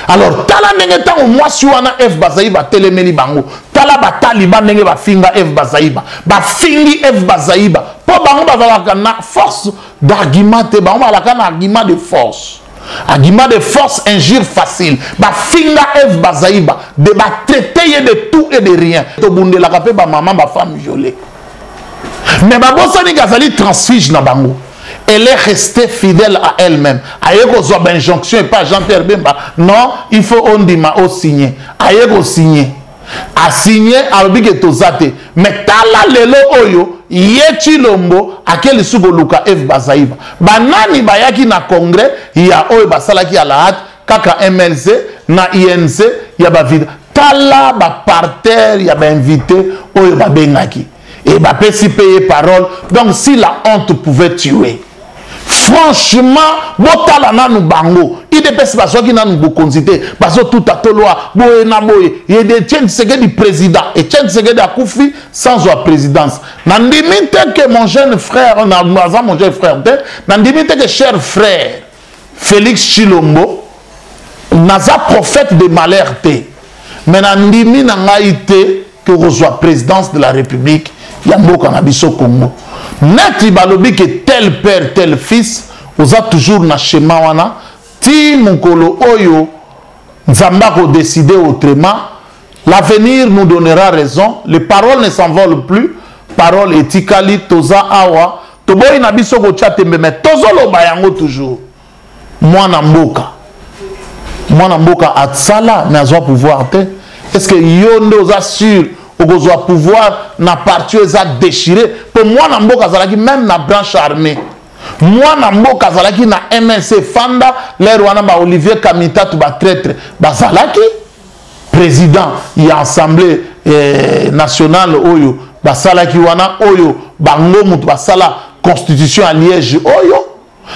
Alors tala ndenge ntango mwasi wana Eve Bazaiba atelemeli bango, tala bataliba ndenge bafinga Eve Bazaiba, bafingi Eve Bazaiba mpo bango bazalaka na force d'argument te, bango bazalaka na argument de force, argument de force, injure facile. Bafinga Eve Bazaiba de batraite ye de tout et de rien. Tobundelaka mpe ba mama, ba femme violée, mais babosani kazali transfuge na bango. Elle est restée fidèle à elle-même. Aye kozwa ba injonction et pas Jean-Pierre Bemba. Non, il faut ondima o signer. Aye ko signer. A signer alobi ke toza te. Mais tala lelo oyo ye Tshilombo akeli suko luka Eve Bazaiba. Banani bayaki na congrès ya oyo basalaki ya la hâte kaka MLC na INC ya ba vida. Tala ba parterre ya ba invité oyo babengaki. Et ba pesi payer parole. Donc si la honte pouvait tuer, franchement, botala nanu bango. IDPS bazwaki nanu bokonzi te, bazo tuta toloa, boye na boye. Ye de Etienne Tshisekedi président. Etienne Tshisekedi akufi sans la présidence. Nandimi te que mon jeune frère, na, aza mon jeune frère te, nandimi te que cher frère Félix Tshilombo, naza prophète de malheur te. Mais nandimi na ngai te que reçoit présidence de la République ya mboka na biso Congo. Neti balobi que tel père tel fils, oza toujours na schéma wana ti mokolo oyo Nzambe ako décider autrement. L'avenir nous donnera raison, les paroles ne s'envolent plus. Parole etikali toza awa toboyi na biso kotia tembe, mais tozoloba yango toujours. Mwana mboka, mwana mboka atsala mais azwa pouvoir te. Est-ce que yo nde oza sûr okozwa pouvoir na parti oyo eza déchiré? Po mwana mboka azalaki même na branche armée, mwana mboka azalaki na MLC Fanda, l'air wana ba Olivier Kamitatu ba traître bazalaki président ya assemblée nationale oyo basalaki wana, oyo bango mutu basala constitution ya Liège oyo.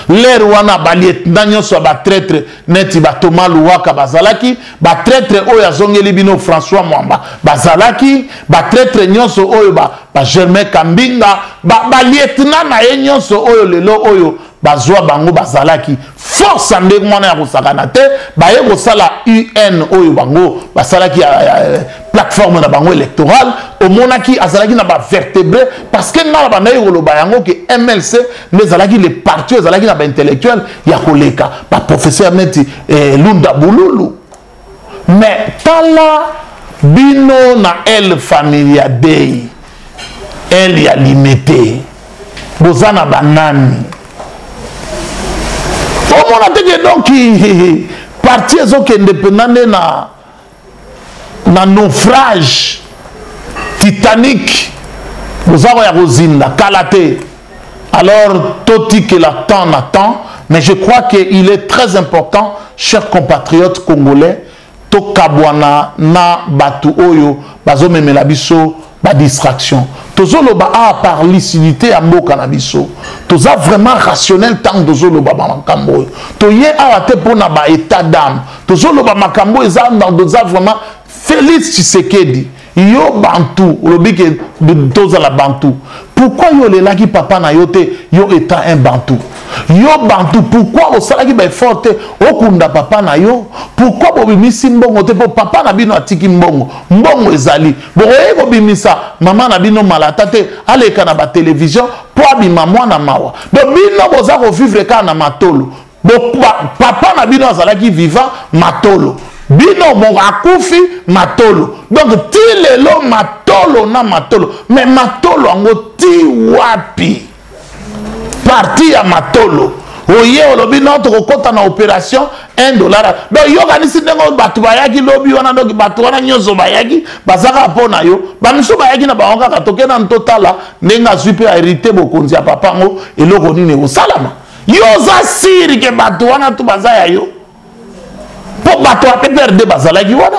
L'air wana ba lieutenant nyonso ya ba traître neti ba Thomas Luhaka bazalaki, ba traître oyo azongeli bino François Mwamba bazalaki, ba traître nyonso oyo ba Germain Kambinga, ba lieutenant na ye nyonso oyo lelo oyo bazwa bango bazalaki force ya ndenge wana ya kosakana te. Baye kosala UN oyo bango basalaki ya plateforme na bango électorale, omonaki azalaki na ba vertébré, parce que nga na bandaki koloba yango ke MLC nde ezalaki le parti oyo ezalaki na ba intellectuel ya koleka ba professeur neti Lunda Bululu. Mais tala bino na El Familia Dei, El ya Limete, boza na banani? Omona te ke donc parti ezokende mpenza nde na naufrage Titanic, boza koya kozinda kala te. Alors totikela temps na temps, mais je crois que il est très important, chers compatriotes congolais, tokabwana na batu oyo bazomemela biso ba distraction. Tozoloba a par lucidité ya mboka na biso, toza vraiment rationnel tant tozoloba ba makambo oyo. Toye awa te mpona ba état d'âme, tozoloba makambo eza toza vraiment. Félix Tshisekedi, yo bantu olobi ke tozala bantu, pourquoi yo olelaki papa na yo te, yo étant un bantu? Yo bantu, pourquoi osalaki ba effort te okunda papa na yo? Pourquoi bobimisi mbongo te po papa na bino atiki mbongo? Mbongo ezali, bokoyei kobimisa mama na bino malata te aleka na ba télévision po abima mwana mawa. Donc bino boza kovivre kaka na matolo. Papa na bino azalaki vivant matolo, bino moko akufi matolo, donc ti lelo matolo na matolo. Mais matolo yango ti wapi? Parti ya matolo oye olobi non, tokokɔta na opération 1 dollar. Donc yokanisi ndenge bato bayaki lobi wana, donc bato wana nyonso bayaki baza kaka mpo na yo, bamisu bayaki na bango kaka toke nanu totala ndenge azwi mpe hérité bokonzi ya papa yango, eloko nini ekosalama. Yo oza siri ke bato wana to baza ya yo, mpo bato ya PPRD bazalaki wana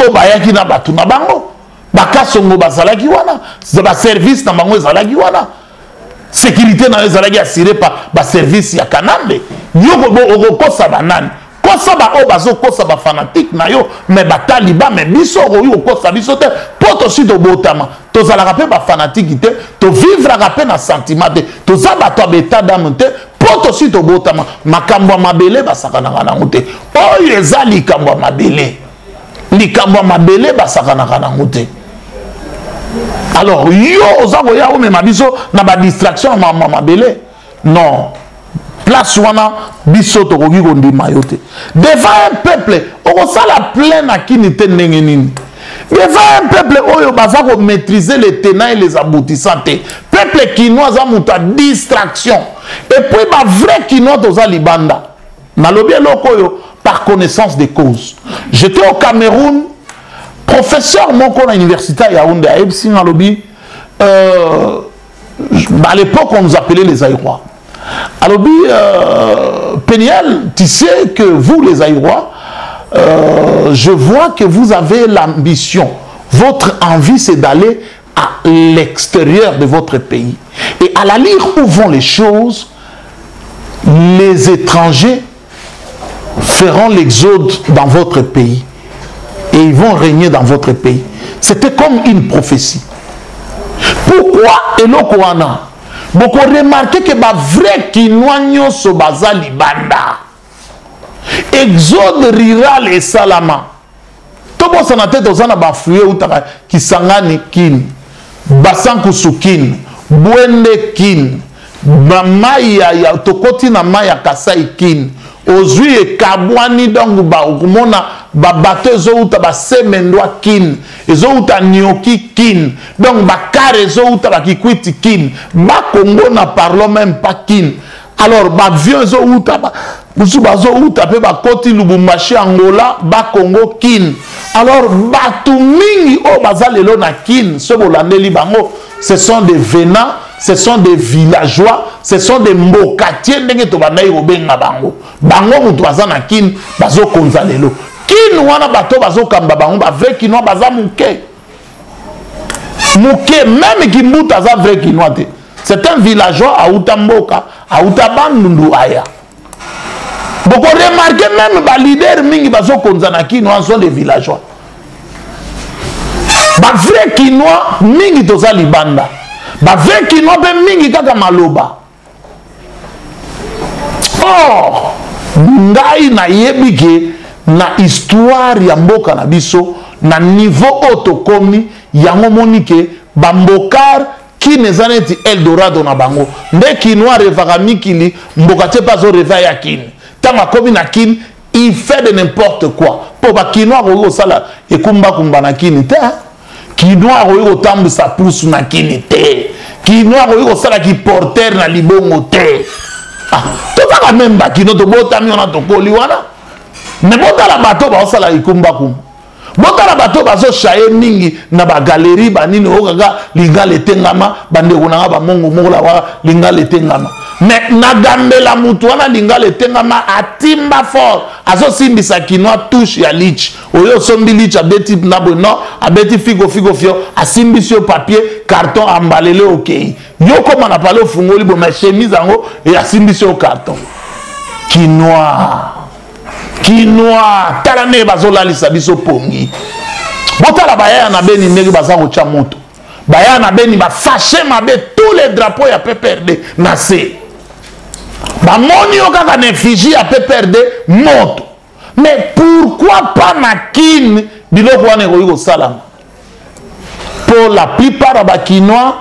oyo bayaki na bato na bango, bakasongo bazalaki wana, baservice na bango ezalaki wana, sécurité na yo ezalaki assuré par baservice ya Kanambe. Yo okokosa banani? Kosa ba oyo bazokosa ba fanatique na yo, mais bataliba, mais biso okoki kokosa biso te, mpo tosi tobotama, tozalaka mpe bafanatike te, tovivraka mpe na sentiment te, toza bato ya baetat d'âme te, mpo tosi tobotama. Makambo ya mabele basakanaka nango te, oyo eza likambo ya mabele, likambo ya mabele basakanaka nango te. Alors yo oza koya omema biso na badistraction ya mabele, non, place wana biso tokoki kondima yo te. Devant un peuple okosala plein na kini te ndenge nini? Devant un peuple oyo baza komaîtriser les tenants et les aboutissants te, peuple kinois aza moto ya distraction. Et puis ba vrai kinois toza libanda. Nalobi eloko oyo par connaissance des causes. J'étais au Cameroun, professeur moko na université ya Yaoundé ayebisi nga, alobi, à l'époque on nous appelait les Zaïrois. Alobi, Peniel, tu sais que vous les Zaïrois, je vois que vous avez l'ambition, votre envie c'est d'aller à l'extérieur de votre pays. Et à la lire où vont les choses, les étrangers feront l'exode dans votre pays et ils vont régner dans votre pays. C'était comme une prophétie. Pourquoi eloko wana? Boko remarquer que ba vrai kinois nyonso baza libanda. Exode rural esalama. Tobosana te toza na ba fruits eutaka Kisangani Kin, Basankusu Kin, Bwende Kin, ba mai ya, ya tokoti na mai ya Kasai Kin. Ozwi ekabwani, donc ba okomona ba bateau ezouta ba Semendwa Kin, ezouta Nioki Kin, donc ba car ezouta ba Kikwiti Kin, ba Congo na parlons même pas Kin. Alors ba avion ezouta ba mosusu bazouta mpe bakoti Lubumbashi, Angola, ba Congo Kin. Alors bato mingi oyo baza lelo na Kin, soki bolandeli bango, ce sont des venants, ce sont des villageois, ce sont des mbokatiers ndenge tobandaki kobenga bango. Bango moto baza na Kin bazokonza lelo. Kin wana bato bazokamba bango, ba vrai kinois baza moke. Moke, même Kimbuta aza vrai kinois te. C'est un villageois auta mboka, auta Bandundu aya. Boko remarquer même ba leader mingi bazokonza na Kinois sont des villageois. Ba vrai kinois mingi toza libanda. Ba vrai kinois pe mingi kaka maloba. Or ngai nayebi ke na histoire ya mboka na biso na niveau oyo tokomi yango moni ke bambokar Kin eza neti Eldorado na bango nde kinois revaka mikili mboka te mpe azo reve ya Kin ntango akomi na Kin il fait de n'importe quoi mpo bakinois akoki kosala ekumbakumba na Kin te kinois akoki kotambwisa pusu na Kin te kinois akoki kosala kiporter na libongo te ah, tozaka meme bakino tobotami wana tokoli wana me botala bato baosala ekumbakumba Botala bato bazo chaye mingi na ba galerie ba nini oyo kaka lingala etengama bandeko na nga ba mongo moko la lingala etengama mais na gambela mutu wana lingala etengama atimba fort azosimbisa kinois touche ya lich oyo osombi lich abeti na boye non abeti figo figo fio asimbisi yo papier carton ambalele okei yo koma na pale ofungoli boye mais chemise yango asimbisi yo carton kinois Kinois, tala ndenge bazolalisa biso pongi. Botala bayaya na beni ndenge baza kotya moto. Bayaya na beni bafashe mabe tous les drapeaux ya PPRD na se. Bamoni yo kaka na effigie ya PPRD moto. Mais pourquoi pas na Kin biloko wana ekoki kosalama? Po la plupart ya ba Kinois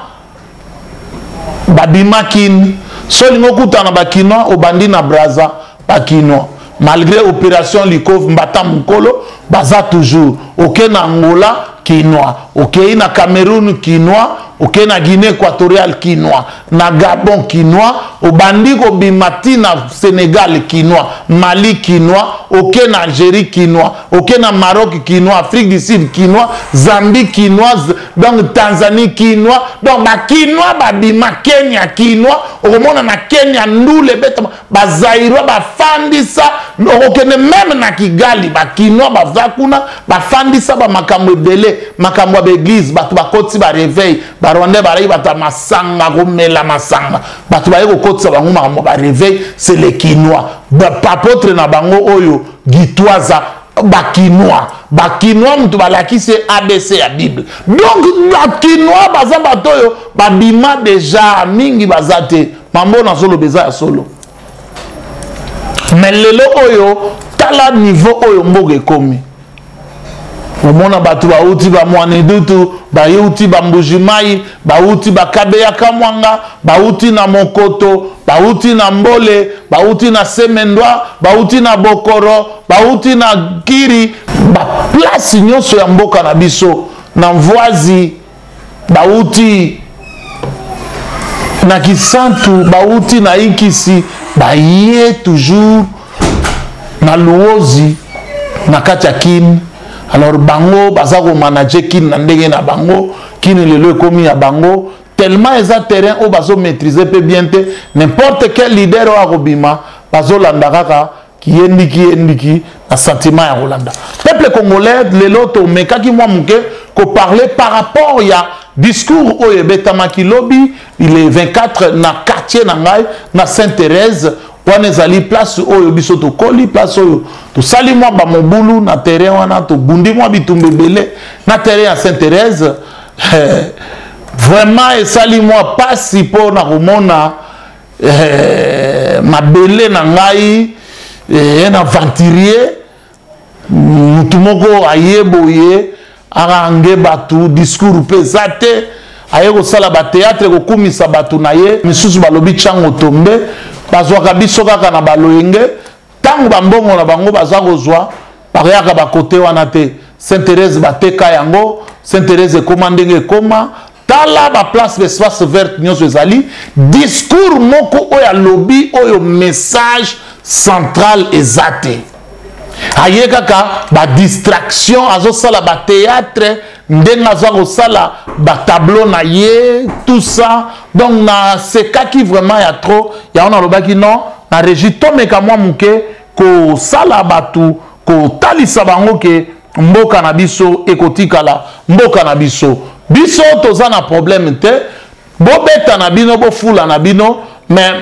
babima Kin. So olingi okutana ba Kinois obandi na Brazza ba Kinois. Malgré opération Likov mbata mukolo baza toujours. Oke na Angola Kinois, okei na Cameroun Kinois, oke na Guinée équatoriale Kinois, na Gabon Kinois, obandi kobima ti na Sénégal Kinois, Mali Kinois, oke na Algérie Kinois, oke na Maroc Kinois, Afrique du Sud Kinois, Zambie Kinois, donc Tanzanie Kinois, donc ba Kinois babima Kenya Kinois, okomona na Kenya ndule betama ba Zaïrois bafandisa, okokende meme na Kigali ba Kinois baza kuna bafandisa ba makambo ebele, makambo ya ba église, bato bakotisi ba réveil, ba Rwandais balaki bato ya masanga komela masanga, bato baye kokotisa bango makambo ba réveil, c'est les Kinois, ba apôtre na bango oyo Gitwaza ba Kinois, ba Kinois mutu balakisi ABC ya Bible. Donc ba Kinois baza bato oyo babima déjà mingi baza te. Mambo nazoloba eza ya solo. Mais lelo oyo tala niveau oyo mboka ekomi. Omona bato bauti ba Mwanidutu, bauti ba Mbujimayi, bauti ba Kabeya Kamwanga, bauti na Mokoto, bauti na Mbole, bauti na Semendwa, bauti na Bokoro, bauti na Kiri, ba place nyonso ya mboka na biso, na Mvoazi, bauti na Kisantu, bauti na Inkisi, baye toujours na Luozi na kati ya Kin. Alors bango baza ko manager Kin na ndenge na bango, Kin lelo ekomi ya bango tellement eza terrain oyo bazo maîtriser pe bien te, n'importe quel leader oyo akobima bazolanda kaka kiyendiki yendiki na sentiment ya kolanda. Peuple congolais lelo tomekaki mwa moke ko parler par rapport ya discours oyo ebetamaki lobi le 24 na quartier na ngai na Sainte-Thérèse. Wana ezali place oyo biso tokoli, place oyo tosali mwa ba mobulu na terrain wana, tobundi mwa bitumba ebele na terrain ya Sainte-Thérèse. Vraiment esali mwa pasi mpo na komona mabele na ngai un aventurier mutu moko aye boye arange bato discours mpe eza te, aye kosala ba théâtre kokumisa bato na ye. Misusu balobi Tshango tombe, bazwaka biso kaka na baloyenge ntango bambongo na bango baza kozwa bayaka bakote wana te. Sainte-Thérèse bateka yango, Sainte-Thérèse ekoma ndenge ekoma. Tala ba place l'espace verte nyonso ezali discours moko oyo alobi oyo message central eza te. Aye kaka ba distraction, azosala ba théâtre ndenge aza kosala ba tableau na ye tout ça. Donc nasekaki vraiment ya trop, yango nalobaki non na régie tomeka mwa moke kosala bato kotalisa bango ke mboka na biso ekotikala mboka na biso. Biso toza na problème te, bobeta na bino, bofula na bino, mais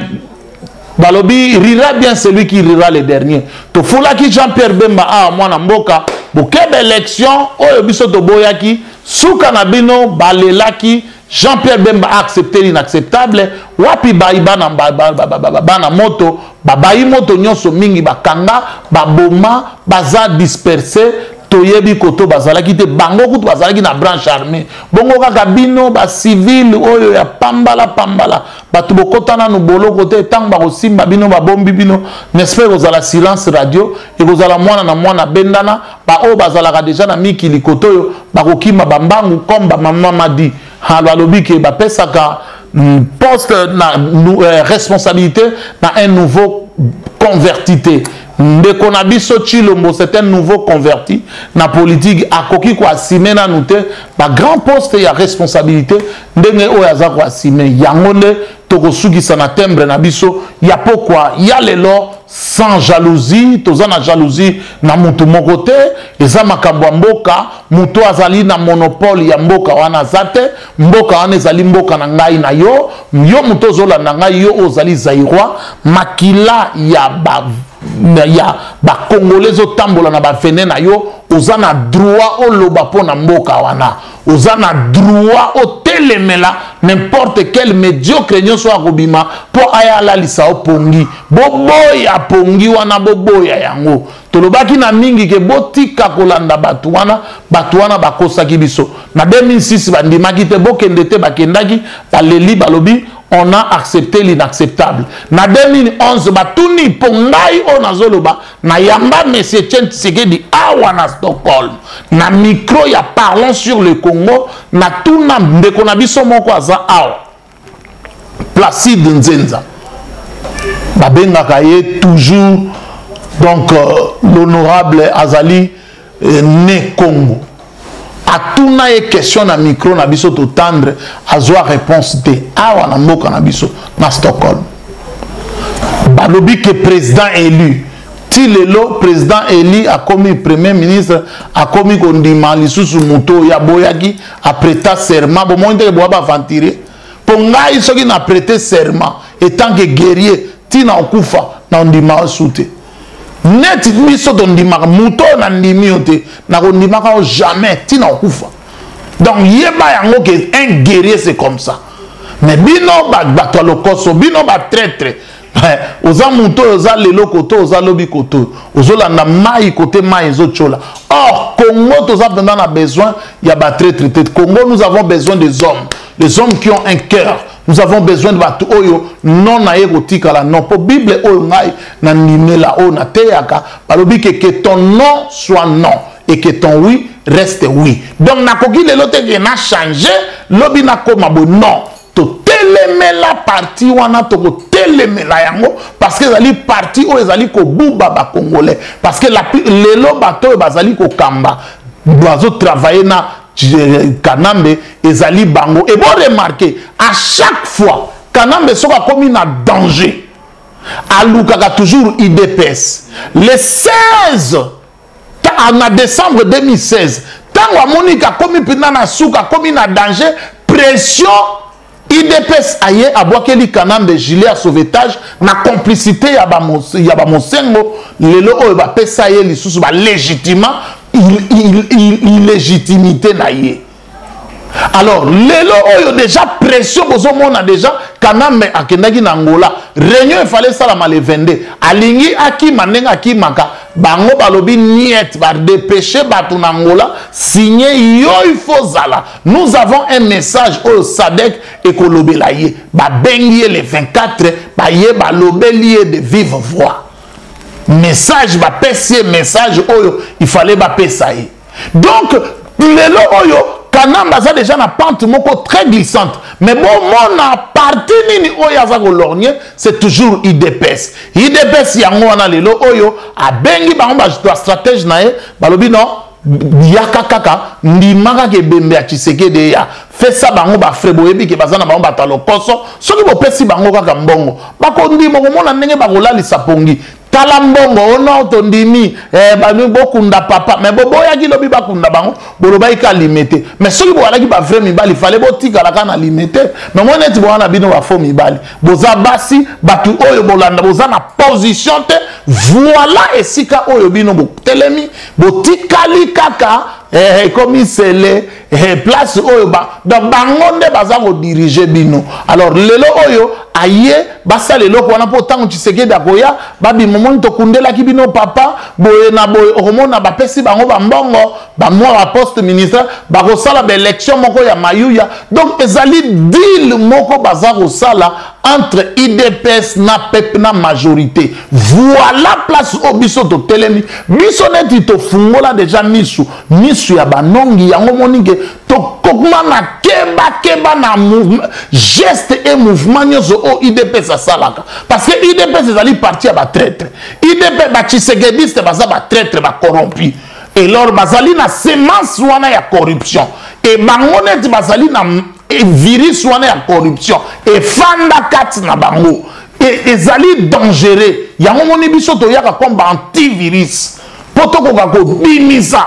balobi rira bien celui qui rira le dernier. Tofulaki Jean-Pierre Bemba awa mwana mboka, bokebe élection oyo biso toboyaki. Suka na bino balelaki Jean-Pierre Bemba a accepté l'inacceptable. Wapi bayi bana ba, ba, ba, ba, ba, bana moto, ba bayi moto nyonso mingi bakanga, baboma, baza disperser. Toyebi koto bazalaki te, bango kutu bazalaki na branche armée. Bongo kaka bino ba civil oyo ya pambala pambala, bato bokota nanu boloko te, tango bakosimba bino babombi bino, n'est-ce pas, ekozala silence radio, ekozala mwana na mwana bendana, ba oyo bazalaka déjà na mikili koto oyo bakokima ba mbangu comme ba mama madi. Ha, balobi ke bapesaka, poste na, responsabilité na un nouveau convertité. Ndeko na biso Tshilombo, c'est un nouveau converti na politique, akoki ko assumer nanu te ba grand poste ya responsabilité ndenge oyo aza ko assumer. Yango nde tokosukisa na timbre na biso ya pokwa ya lelo sans jalousie. Toza na jalousie na mutu moko te, eza makambo ya mboka, mutu azali na monopole ya mboka wana aza te. Mboka wana ezali mboka na ngai na yo, yo mutu ozolanda ngai, yo ozali Zaïrois, makila ya ba ya ba Congolais ezotambola na ba vene na yo, oza na droit oloba mpo na mboka wana, oza na droit otelemela n'importe quel médiocre nyonso akobima mpo aya alalisa yo pongi. Boboya pongi wana, boboya yango. Tolobaki na mingi ke botika kolanda bato wana, bato wana bakosaki biso. Na 2006 bandimaki te, bokende te, bakendaki, baleli, balobi on a accepté l'inacceptable. Na 2011 batuni mpo ngai oyo nazoloba, na yamba Monsieur Etienne Tshisekedi awa na Stockholm, na micro ya Parlons sur le Congo, na tuna ndeko na biso moko aza awa, Placide Nzenza, babengaka ye toujours donc l'honorable azali né Congo. Atuna ye question na micro na biso totendre, azwa réponse te awa na mboka na biso na Stockholm. Balobi ke président élu, ti lelo président élu akomi premier ministre, akomi kondima lisusu moto oyo aboyaki aprêta serment. Bomoni te ke boya baaventurier? Mpo ngai soki na prêter serment etant que guerrier, ti na okufa na ondima osu te. Neti biso tondimaka moto oyo na ndimi yo te, nakondimaka yo jamais ti na okufa. Donc yeba yango ke un guerrier c'est comme ça. Mais bino bato ya lokoso, bino ba traître, oza moto oyo oza lelo koto, oza lobi koto, ozolanda mai kote mai ezotiola. Or Congo toza mpenza na besoin ya ba traître te. Congo nous avons besoin des hommes, des hommes qui ont un cœur. Nous avons besoin de bato oyo non na ye kotikala non. Po Bible oyo ngai na ndimela oyo na teyaka, balobi ke que ton non soit non et que ton oui reste oui. Donc nakoki lelo te ke na changer lobi nakoma boye, non. Totelemela parti wana, tokotelemela yango parce que ezali parti oyo ezali kobuba ba Congolais. Parce que lelo bato oyo bazali kokamba, bazo travailler na Kanambe, ezali bango. Et bon, remarquez, à chaque fois Kanambe soki akomi na danger, alukaka toujours UDPS. Le 16 na décembre 2016, tango amoni akomi mpenza na suka, akomi na danger, pression UDPS aye abwakeli Kanambe gilet ya sauvetage na complicité ya ba ya ba Mosengo. Lelo oyo bapesa ye lisusu ba légitima illégitimité na ye. Alors lelo oyo déjà pression bozomona déjà Kanambe akendaki na Angola, réunion efale esalama le 22, alingi akima ndenge akimaka, bango balobi niet, ba dépêcher bato na Angola, signer yo il faut zala. Nous avons un message oyo SADC ekolobela ye, babengi ye le 24, baye balobeli ye de vive voix. Message bapesi ye, message oyo il fallait bapesa ye. Donc lelo oyo Kanambe aza déjà na pente moko très glissante. Mais bon, mona parti nini oyo aza ko lorgner, c'est toujours UDPS. UDPS yango wana lelo oyo abengi bango ba stratège na ye, balobi non, yaka kaka ndima kaka ebembe ya Tshisekedi ya fesa bango ba frais, boyebi ke baza na bango bato ya lokoso. Soki bopesi bango kaka mbongo, bakondima komona ndenge bakolalisa pongi. Tala mbongo ono tondimi, banu bokunda papa, mais boboyaki lobi bakunda bango, bolobaki ka limete. Mais soki boalaki ba vrai mibali, fallait botikala ka na limete. Mais moi neti boa na bino ba faux mibali, boza basi, batu oyo bolanda, boza na position te. Voilà esika oyo bino botelemi, botikali kaka. eh, ekomi nsele eh, place oyo ba, donc bango nde baza kodirige bino. Alors lelo oyo aye basala eloko wana mpo ntango Tshisekedi akoya babima, omoni tokundelaki bino papa boye na boye, okomona bapesi bango bambongo, bamwa baposte ministre, bakosala baélection moko ya mayuya. Donc ezali deal moko baza kosala entre UDPS na peuple na majorité. Voilà place oyo biso totelemi, biso neti tofungola deja misu, misu ya banongi yango moni ke tokokoma na kebakeba na mouvement, geste et mouvement nyonso oyo UDPS asalaka, parce que UDPS ezali parti ya batraître. UDP, batshisekediste baza batraître, bacorrompu. Et lors bazali na semence wana ya corruption, e bango neti bazali na virus wana ya corruption efanda kati na bango, ezali dangereux. Yango moni biso toyaka comme baantivirus mpo tokoka kobimisa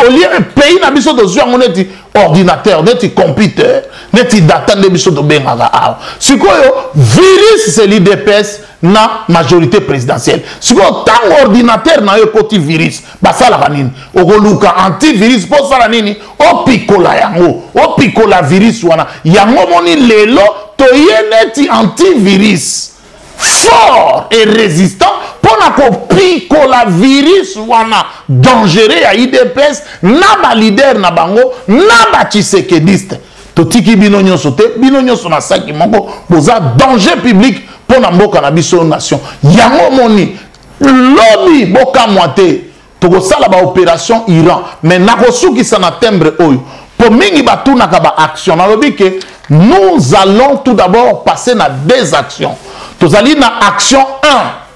olie pays na biso. Tozwi yango neti ordinateur, neti computer, neti data nde biso tobengaka awa. Sikoyo virus, c'est l'UDPS na majorité présidentielle. Sikoyo ntango ordinateur na yo ekoti virus, basalaka nini? Okoluka antivirus mpo osala nini? Opikola yango, opikola virus wana. Yango moni lelo toye neti antivirus fort et résistant mpona kopikola virus wana dangereux ya UDPS na baleader na bango na batshisekediste. Totiki bino nyonso te, bino nyonso na saki moko, boza danger public mpo na mboka na biso, nation. Yango moni lobi bokamwa te, tokosala baopération Iran. Mais nakosukisa na timbre oyo mpo mingi batunaka baaction. Nalobi ke nous allons tout d'abord passer na deux actions. Tozali na action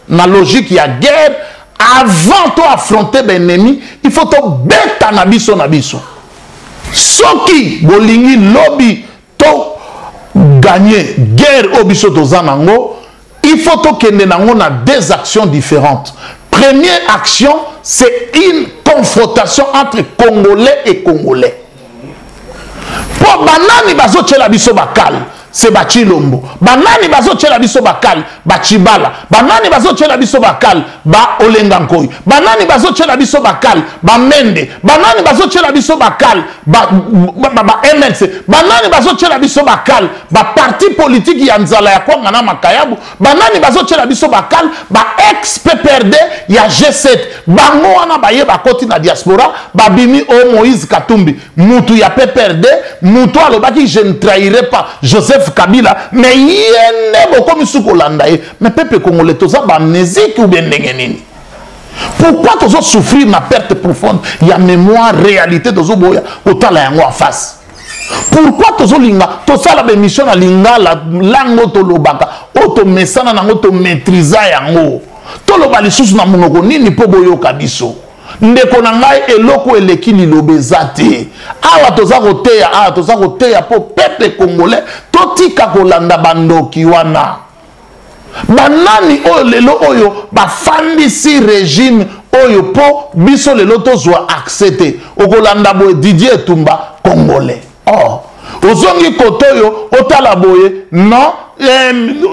1 na logique ya guerre. Avant to affronter baennemi, il faut tobeta na biso na biso. Soki bolingi lobi to gagner guerre oyo biso toza nango, il faut tokende nango na deux actions différentes. Première action, c'est une confrontation entre Congolais et Congolais. Mpo banani bazotiela biso bakale? C'est bachilombo. Banani bazotiela biso bakale? Bachibala. Banani bazotiela biso bakale? Ba Olenga Nkoi. Banani bazotiela biso bakale? Bamende. Banani bazotiela biso bakale? Ba, ba, ba, ba MLC. Banani bazotiela biso bakale? Baparti politique ya nzala ya kwanga na makayabu. Banani bazotiela biso bakale? Ba ex PPRD ya G7. Bango wana baye bakoti na diaspora, babimi o Moïse Katumbi, mutu ya PPRD, mutu alobaki: "Je ne trahirai pas Joseph Kabila." Mais ye nde bokomi su kolanda ye. Mais peuple congolais, toza baamnésique ou bien ndenge nini? Pourquoi tozosouffrir na perte profonde ya mémoire? Réalité tozoboya kotala yango en face. Pourquoi tozolinga tosala baémission na lingala, lango tolobaka oyo tomesana nango, tomaîtrisa yango? Toloba lisusu na monoko nini mpo boyoka biso? Ndeko na ngai, eloko eleki liloba eza te. Awa toza koteya, awa toza koteya mpo peuple congolais totika kolanda bandoki wana. Banani oyo lelo oyo bafandisi régime oyo mpo biso lelo tozwa accès te? Okolanda boye Didier Etumba, congolais. Or ozongi kote oyo, otala boye, non,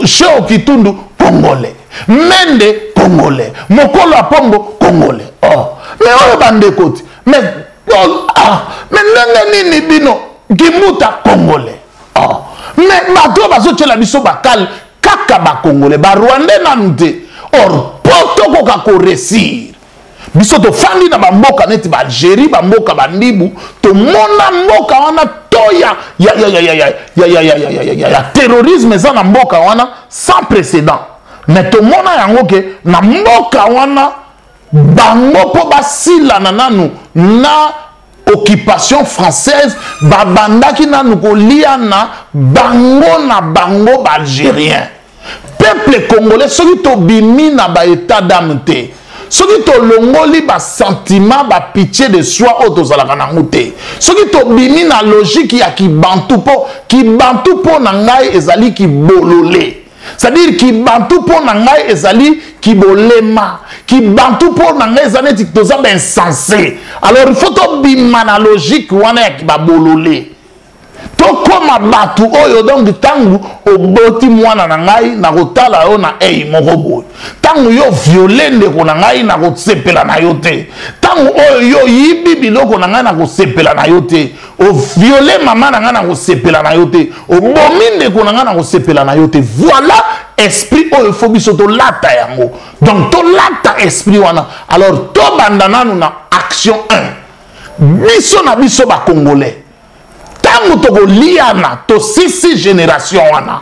Sheo Kitundu, congolais. Mende, congolais. Mokolo ya Pombo, congolais. Or mais oyo bandeko ti, mais oh, ah, mais ndenge nini bino? Kimbuta, congolais. Oh. Mais bato oyo bazotiela biso bakale kaka bacongolais, barwandais nanu te. Or mpo tokoka koréussir, biso tofandi na bamboka neti baalgérie, bamboka bandibu, tomona mboka wana to ya terrorisme eza na mboka wana sans précédent. Mais tomona yango ke na mboka wana bango mpo basilana nanu na occupation française, babandaki nanu koliana bango na bango baalgérien. Peuple congolais, soki tobimi na baétat d'âme te, soki tolongoli basentiment, bapitié de soi oyo tozalaka nango te, soki tobimi na logique ya kibantu, mpo kibantu mpo na ngai ezali kibolole, c'est-à-dire kibantu mpo na ngai ezali kibolema, kibantu mpo na ngai eza neti toza bainsensé. Alors il faut tobima na logique wana ya babolole. Tokóma bato oyo, donc ntango oboti mwana na ngai, nakotala yo na ei moko boye. Ntango yo viole ndeko na ngai, nakosepela na yo te. Ntango oyo yo oyibi biloko na ngai, nakosepela na yo te. Oviole mama na ngai, nakosepela na yo te. Obomi ndeko na ngai, nakosepela na yo te. Voilà esprit oyo faut biso tolata yango. Donc tolata esprit wana. Alors tobanda nanu na action 1, biso na biso bacongolais. Ntango tokoliana, tosisi génération wana,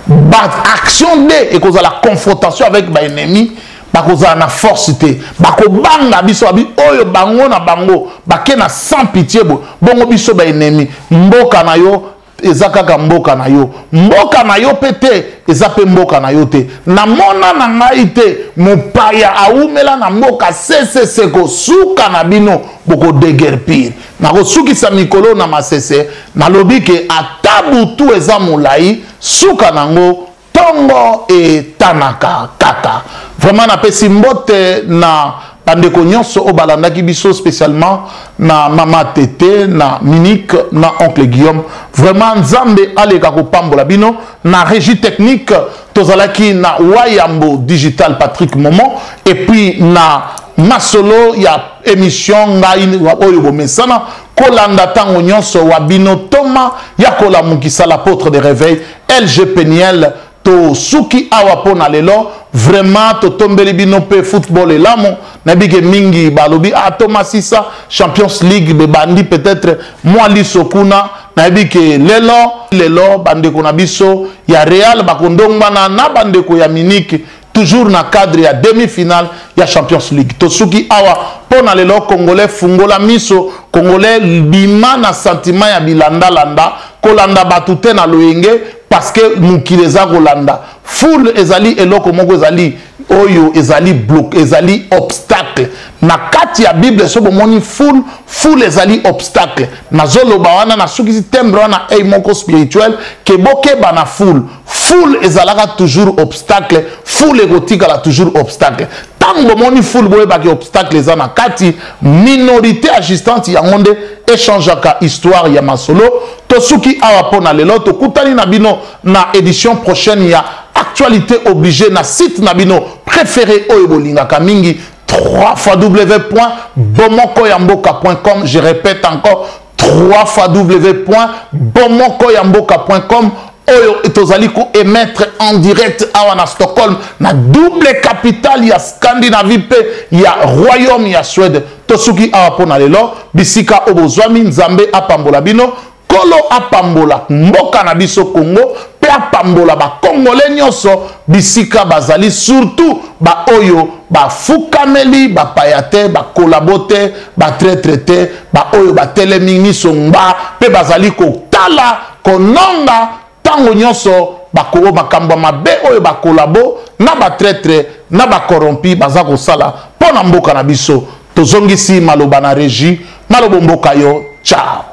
baaction 2 ekozala confrontation avec baennemi. Bakozala na force te, bakobanga biso. Babi oyo bango na bango bake na sans pitié boye, bongo biso baennemi. Mboka na yo eza kaka mboka na yo, mboka na yo mpe te, eza mpe mboka na yo te. Namona na ngai te mopaya awumela na mboka sesese. Kosuka na bino, bokodéguerpir. Nakosukisa mikolo na masese, nalobi ke ata butu eza molai, suka nango ntongo etanaka kaka. Vraiment napesi mbote na bandeko nyonso oyo balandaki biso, spécialement na mama Tete na Minique na oncle Guillaume. Vraiment Nzambe aleka kopambola bino. Na régie technique tozalaki na Wayambo Digital Patrick Momo, et puis na masolo ya émission, ngai oyo bomesana kolanda ntango nyonso, wa bino Toma ya kolamukisa, l'apôtre de réveil LG Peniel. Tosuki awa mpo na lelo. Vraiment totombeli bino mpe football elamu. Nayebi ke mingi balobi: ah, Thomas Sisa, Champions League bebandi, peut-être mwa liso kuna. Nayebi ke lelo lelo bandeko na biso ya Real bakondongbana na bandeko ya Munich, toujours na cadre ya demi-finale ya Champions League. Tosuki awa mpo na lelo. Congolais, fungola miso. Congolais, bima na sentiment ya bilandalanda, kolanda bato te na loyenge, parce que mokili eza kolanda foule. Ezali eloko moko ezali oyo ezali bloc, ezali obstacle na kati ya Bible. So bomoni foule, foule ezali obstacle. Nazoloba wana, nasukisi tembre wana ei moko spirituel ke bokeba na foule. Foule ezalaka toujours obstacle, foule ekotikala toujours obstacle. Ntango bomoni foule, boyebaki obstacle eza na kati. Minorité agissante, yango nde échangeaka histoire ya masolo. Tosuki awa mpo na lelo. Tokutani na bino na édition prochaine ya Actualité obligée, na site na bino préféré oyo bolingaka mingi, 3 fois w.bomokoyamboka.com. Je répète encore, 3 fois w.bomokoyamboka.com, oyo tozali koémettre en direct awa na Stockholm, na double capitale ya Scandinavie mpe ya royaume ya Suède. Tosuki awa mpo na lelo. Bisika oyo bozwami, Nzambe apambola bino. Nkolo apambola mboka na biso Congo mpe apambola bakongole nyonso bisika bazali, surtout baoyo bafukameli bapaya te, bacollabo te, batraître te, baoyo batelemi miso ngba mpe bazali kotala kononga ntango nyonso bako makambo ya mabe oyo bacollabo na batraître na bacorrompu baza kosala mpo na mboka na biso. Tozongisi maloba na régie. Malobo mboka yo, ciao.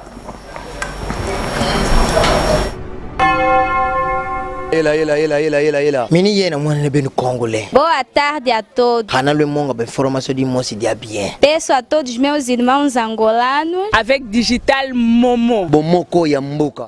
Ela, ela, ela, ela, ela, ela. Mini ye na mwana ne benu congolais. Boa tarde a todos. Hana le monga ba information di mosi dia bien. Peço a todos meus irmãos angolanos. Avec Digital Momo. Bomoko ya mboka.